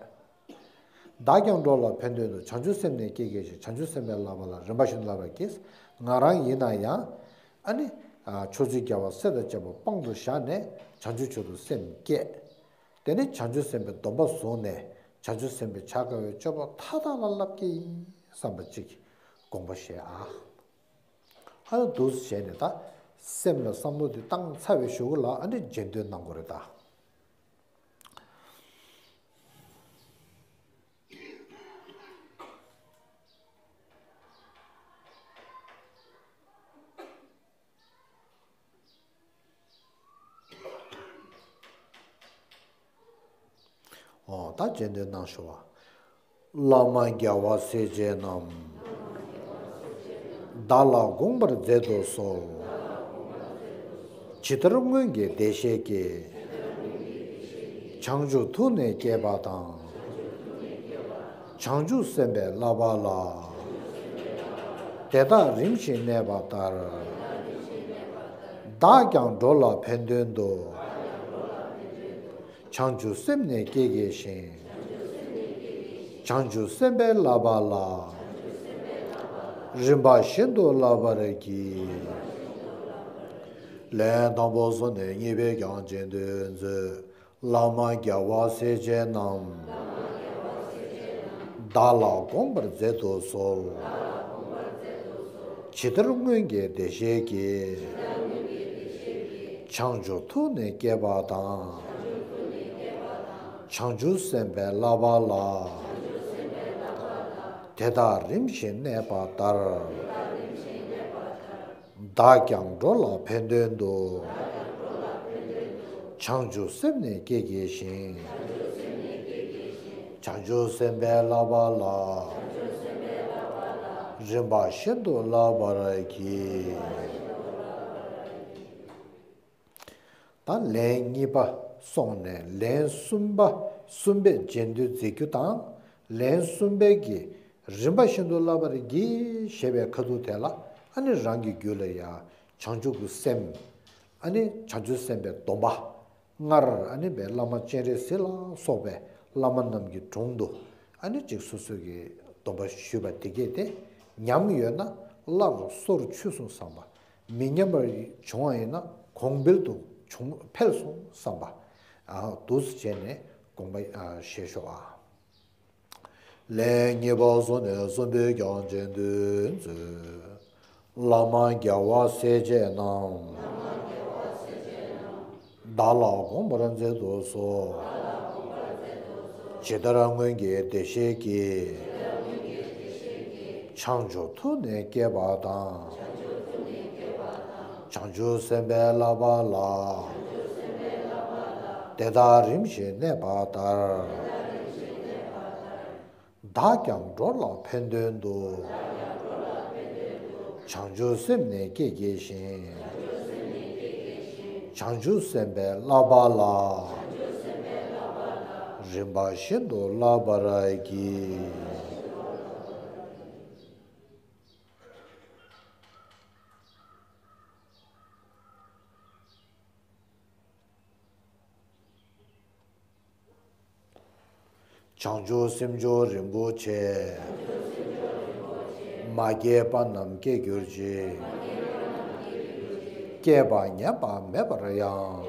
བདག་ཀྱང་འགྲོ་ལ་ཕན་དོན་དུ། བྱང་ཆུབ་སེམས་ནི་བསྐྱེད་དགྱེས་ཤིང་། བྱང་ཆུབ་སེམས་དཔའི་བསླབ་པ་ལ། རིམ་པ་བཞིན་དུ་བསླབ་པར་བགྱི། ང་རང་ཡིན་ན་ཡང་། ཨ་ནི། ཕྱོགས་བཅུའི་རྒྱལ་བ་སྲས་དང་བཅས་པ་དཔང་དུ་བཞག་ནས་བྱང་ཆུབ་མཆོག་ཏུ་སེམས་བསྐྱེད། དེ་ནས་བྱང་ཆུབ་སེམས་དཔའི་སྡོམ་པ་བཟུང་ནས་བྱང་ཆུབ་སེམས་དཔའི་བྱ་དཀའ་བའི་སྤྱོད་པ་མཐའ་དག་ལ་བསླབ་ཀྱི་ཡིན་བསམ་པ་ཅིག་དགོངས་པ་བཞེས་ཨ། ཨ་ནི་འདུག་སེ་བྱས་ནས་ད་སེམས་ལ་བསམ་བློ་དེ་བཏང་ཚར་བའི་གཞུག་གུ་ལ་ཨ་ནི་རྗེས་ཟློས་གནང་དགོས་རེད་ད། ཨོ་ད་རྗེས་ཟློས་གནང་ཞུ་བ། བླ་མ་རྒྱལ་བ་སྲས་བཅས་རྣམས། བདག་ལ་དགོངས་པར་མཛད་དུ་གསོལ། ཇི་ལྟར་སྔོན་གྱི་བདེ་གཤེགས་ཀྱིས། བྱང་ཆུབ་ཐུགས་ནི་བསྐྱེད་པ་དང་། བྱང་ཆུབ་སེམས་དཔའི་བསླབ་པ་ལ། དེ་དག་རིམ་བཞིན་གནས་པ་ལྟར། བདག་ཀྱང་འགྲོ་ལ་ཕན་དོན་དུ། བྱང་ཆུབ་སེམས་ནི་བསྐྱེད་དགྱེས་ཤིང་། བྱང་ཆུབ་སེམས་དཔའི་བསླབ་པ་ལ། རིམ་པ་བཞིན་དུ་བསླབ་པར་བགྱི། ལན་དང་པོ་སོ་ནས་གཉིས་པས་ཀྱང་རྗེས་ཟློས་མཛོད། བླ་མ་རྒྱལ་བ་སྲས་བཅས་རྣམས། བདག་ལ་དགོངས་པར་མཛད་དུ་གསོལ། ཇི་ལྟར་སྔོན་གྱི་བདེ་གཤེགས་ཀྱིས། བྱང་ཆུབ་ཐུགས་ནི་བསྐྱེད་པ་དང་། བྱང་ཆུབ་སེམས་དཔའི་བསླབ་པ་ལ། དེ་དག་རིམ་བཞིན་གནས་པ་ལྟར། བདག་ཀྱང་འགྲོ་ལ་ཕན་དོན་དུ། བྱང་ཆུབ་སེམས་ནི་བསྐྱེད་དགྱེས་ཤིང་། བྱང་ཆུབ་སེམས་དཔའི་བསླབ་པ་ལ། རིམ་པ་བཞིན་དུ་བསླབ་པར་བགྱི། ད་ལན་གཉིས་པ་སོང་ནས་ལན་གསུམ་པ་གསུམ་པས་རྗེས་ཟློས་མཛད་རྒྱུ་དང་། ལན་གསུམ་པའི་གི་རིམ་པ་བཞིན་དུ་བསླབ་པར་བགྱི་ཞེས་པའི་ཁ་ཐུག་དེ་ལ་ཨ་ནི་རང་གི་རྒྱུད་ལ་ཡང་བྱང་ཆུབ་ཀྱི་སེམས། ཨ་ནི་བྱང་ཆུབ་སེམས་དཔའི་སྡོམ་པ། སྔར་ཨ་ནི་བའི་བླ་མ་སྤྱན་རས་གཟིགས་ལ་སོགས་པའི་བླ་མ་རྣམས་ཀྱི་དྲུང་དུ་ཨ་ནི་ཅིག་སོ་སོ་གི་སྡོམ་པ་ཞུས་པ་དེ་གས་དེ་ཉམས་ཡོད་ན་སླར་སོར་ཆུད་སོང་བསམ་པ། མི་ཉམས་པར་བྱུང་བ་ཡིན་ན་གོང་འཕེལ་དུ་བྱུང་འཕེལ་སོང་བསམ་པ། ཨ་འདུག་སེ་བྱས་ནས་དགོངས་པ་ཨ་བཞེས་ཤོག་ཨ། ལན་གཉིས་པ་སོ་ནས་གསུམ་པས་ཀྱང་རྗེས་ཟློས་མཛོད། བླ་མ་རྒྱལ་བ་སྲས་བཅས་རྣམས། བདག་ལ་དགོངས་པར་མཛད་དུ་གསོལ། ཇི་ལྟར་སྔོན་གྱི་བདེ་གཤེགས་ཀྱིས། བྱང་ཆུབ་ཐུགས་ནི་བསྐྱེད་པ་དང་། བྱང་ཆུབ་སེམས་དཔའི་བསླབ་པ་ལ། དེ་དག་རིམ་བཞིན་གནས་པ་ལྟར། བདག་ཀྱང་འགྲོ་ལ་ཕན་དོན་དུ། བྱང་ཆུབ་སེམས་ནི་བསྐྱེད་དགྱེས་ཤིང་། བྱང་ཆུབ་སེམས་དཔའི་བསླབ་པ་ལ། རིམ་པ་བཞིན་དུ་བསླབ་པར་བགྱི། བྱང་ཆུབ་སེམས་མཆོག་རིན་པོ་ཆེ། མ་སྐྱེས་པ་རྣམས་སྐྱེ་གྱུར་ཅིག། སྐྱེས་པ་ཉམས་པ་མེད་པར་ཡང་།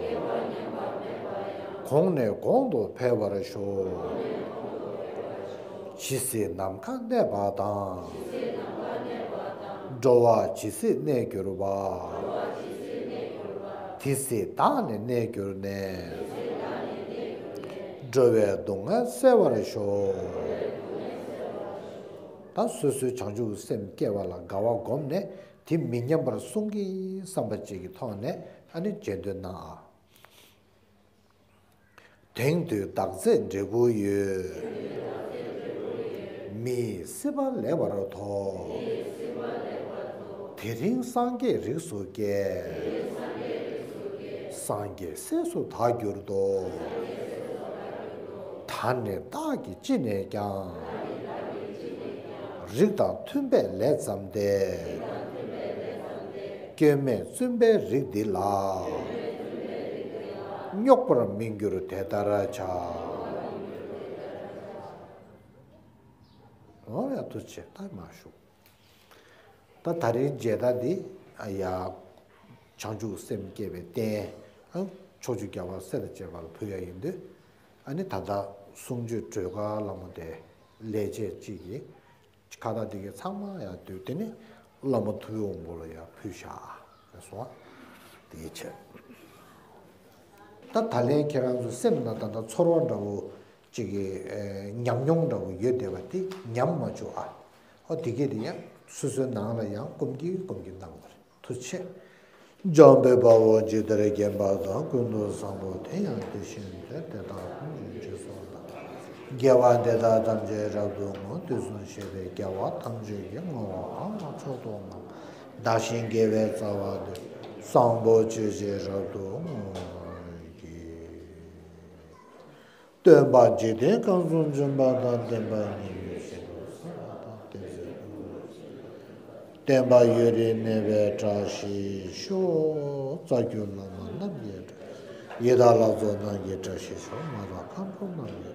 གོང་ནས་གོང་དུ་འཕེལ་བར་ཤོག། ཇི་སྲིད་ནམ་མཁའ་གནས་པ་དང་། འགྲོ་བ་ཇི་སྲིད་གནས་གྱུར་པ། དེ་སྲིད་བདག་ནི་གནས་གྱུར་ནས། འགྲོ་བའི་སྡུག་བསྔལ་སེལ་བར་ཤོག། ད་སོ་སོའི་བྱང་ཆུབ་སེམས་སྐྱེ་བ་ལ་དགའ་བ་བསྒོམས་ནས་དེ་མི་ཉམས་པར་སྲུང་གི་བསམ་པ་ཅིག་གི་ཐོག་ནས་ཨ་ནི་རྗེས་ཟློས་གནང་ཨ། དེང་དུས་བདག་རྩེ་འབྲས་བུ་ཡོད། མི་ཡི་སྲིད་པ་ལེགས་པར་ཐོབ། དེ་རིང་སངས་རྒྱས་རིགས་སུ་སྐྱེས། སངས་རྒྱས་སྲས་སུ་བདག་གྱུར་ཏོ། ད་ནི་བདག་གིས་ཅི་ནས་ཀྱང་། རིགས་དང་མཐུན་པའི་ལས་བརྩམས་ཏེ། སྐྱོན་མེད་བཙུན་པའི་རིགས་འདི་ལ། རྙོག་པར་མི་འགྱུར་དེ་ལྟར་བྱ། འོ་ཡ། ཐུགས་རྗེ་ཆེ། ད་མ་བཞུགས། ད་ད་རིང་མཇལ་དར་འདི་ཡ། བྱང་ཆུབ་སེམས་བསྐྱེད་པའི་རྟེན། ཕྱོགས་བཅུའི་རྒྱལ་བ་སྲས་དང་བཅས་པ་ལ་ཕུལ་ཡ་ཡིན་དུས། ཨ་ནི་ད་ལྟ་གསུང་ཆོས་སྒྲོལ་དཀར་ལྷ་མོ་དེ་ལས་བྱེད་གཅིག་གིས་ཁ་བཏགས་འདི་གའི་ཚང་མ་ཡ་བསྡུས། དེ་ནས་བླ་མ་ཐུབ་པའི་དབང་པོ་ལ་ཡ་ཕུལ་བཞག་ཟེར་སོང་བ། དེའི་ཕྱིར། ད་ད་ལན་ཁྱེད་རང་ཚོ་སེམས་ནང་ད་ལྟ་ཚོར་བ་འདྲ་བོ་ཅིག་གི་ཨེ་ཉམས་མྱོང་འདྲ་བོ་ཡོད་བསྡད་པ་དེ་ཉམས་མ་བཅུག་ཨ། ཨོ་དེ་གས་དེ་ཡང་སོ་སོའི་ནང་ལ་ཡང་སྐོམ་གྱིས་སྐོམ་གྱིས་གནང་དགོས་རེད། ཐུགས་རྗེ་ཆེ། འཇམ་དཔལ་དཔའ་བོས་ཇི་ལྟར་མཁྱེན་པ་དང་། ཀུན་ཏུ་བཟང་པོ་དེ་ཡང་དེ་བཞིན་ཏེ། དེ་དག་ཐམས་ཅད་རྗེས་སུ་བདག་དགྱེས་པ་འདི་དག་ཐམས་ཅད་རབ་ཏུ་བསྔོ། དུས་གསུམ་གཤེགས་པའི་རྒྱལ་བ་ཐམས་ཅད་ཀྱི། བསྔོ་བ་ཕངས་པ་མཆོག་ཏུ་བསྔགས། བདག་གཞན་དགེ་བའི་རྩ་བ་འདི། བཟང་པོ་སྤྱོད་ཕྱིར་རབ་ཏུ་བསྔོ་བར་བགྱི། སྟོན་པ་འཇིག་རྟེན་ཁམས་སུ་འབྱོན་པ་དང་། བསྟན་པ་ཉི་འོད་བཞིན་དུ་གསལ་བ་དང་། བསྟན་པའི་ཡུལ་དུ་བསྟན་པ་ཡུན་རིང་གནས་པའི་བཀྲ་ཤིས་ཤོག། རྩ་བརྒྱུད་བླ་མ་རྣམས་ཀྱི་བཀྲ་ཤིས། ཡི་དམ་ལྷ་ཚོགས་རྣམས་ཀྱི་བཀྲ་ཤིས་ཤོག། མ་དག་མཁན་པོ་རྣམས་ཀྱི།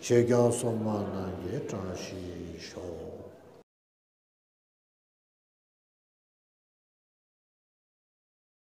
ཆོས་སྐྱོང་སྲུང་མ་རྣམས་ཀྱི་བཀྲ་ཤིས་ཤོག།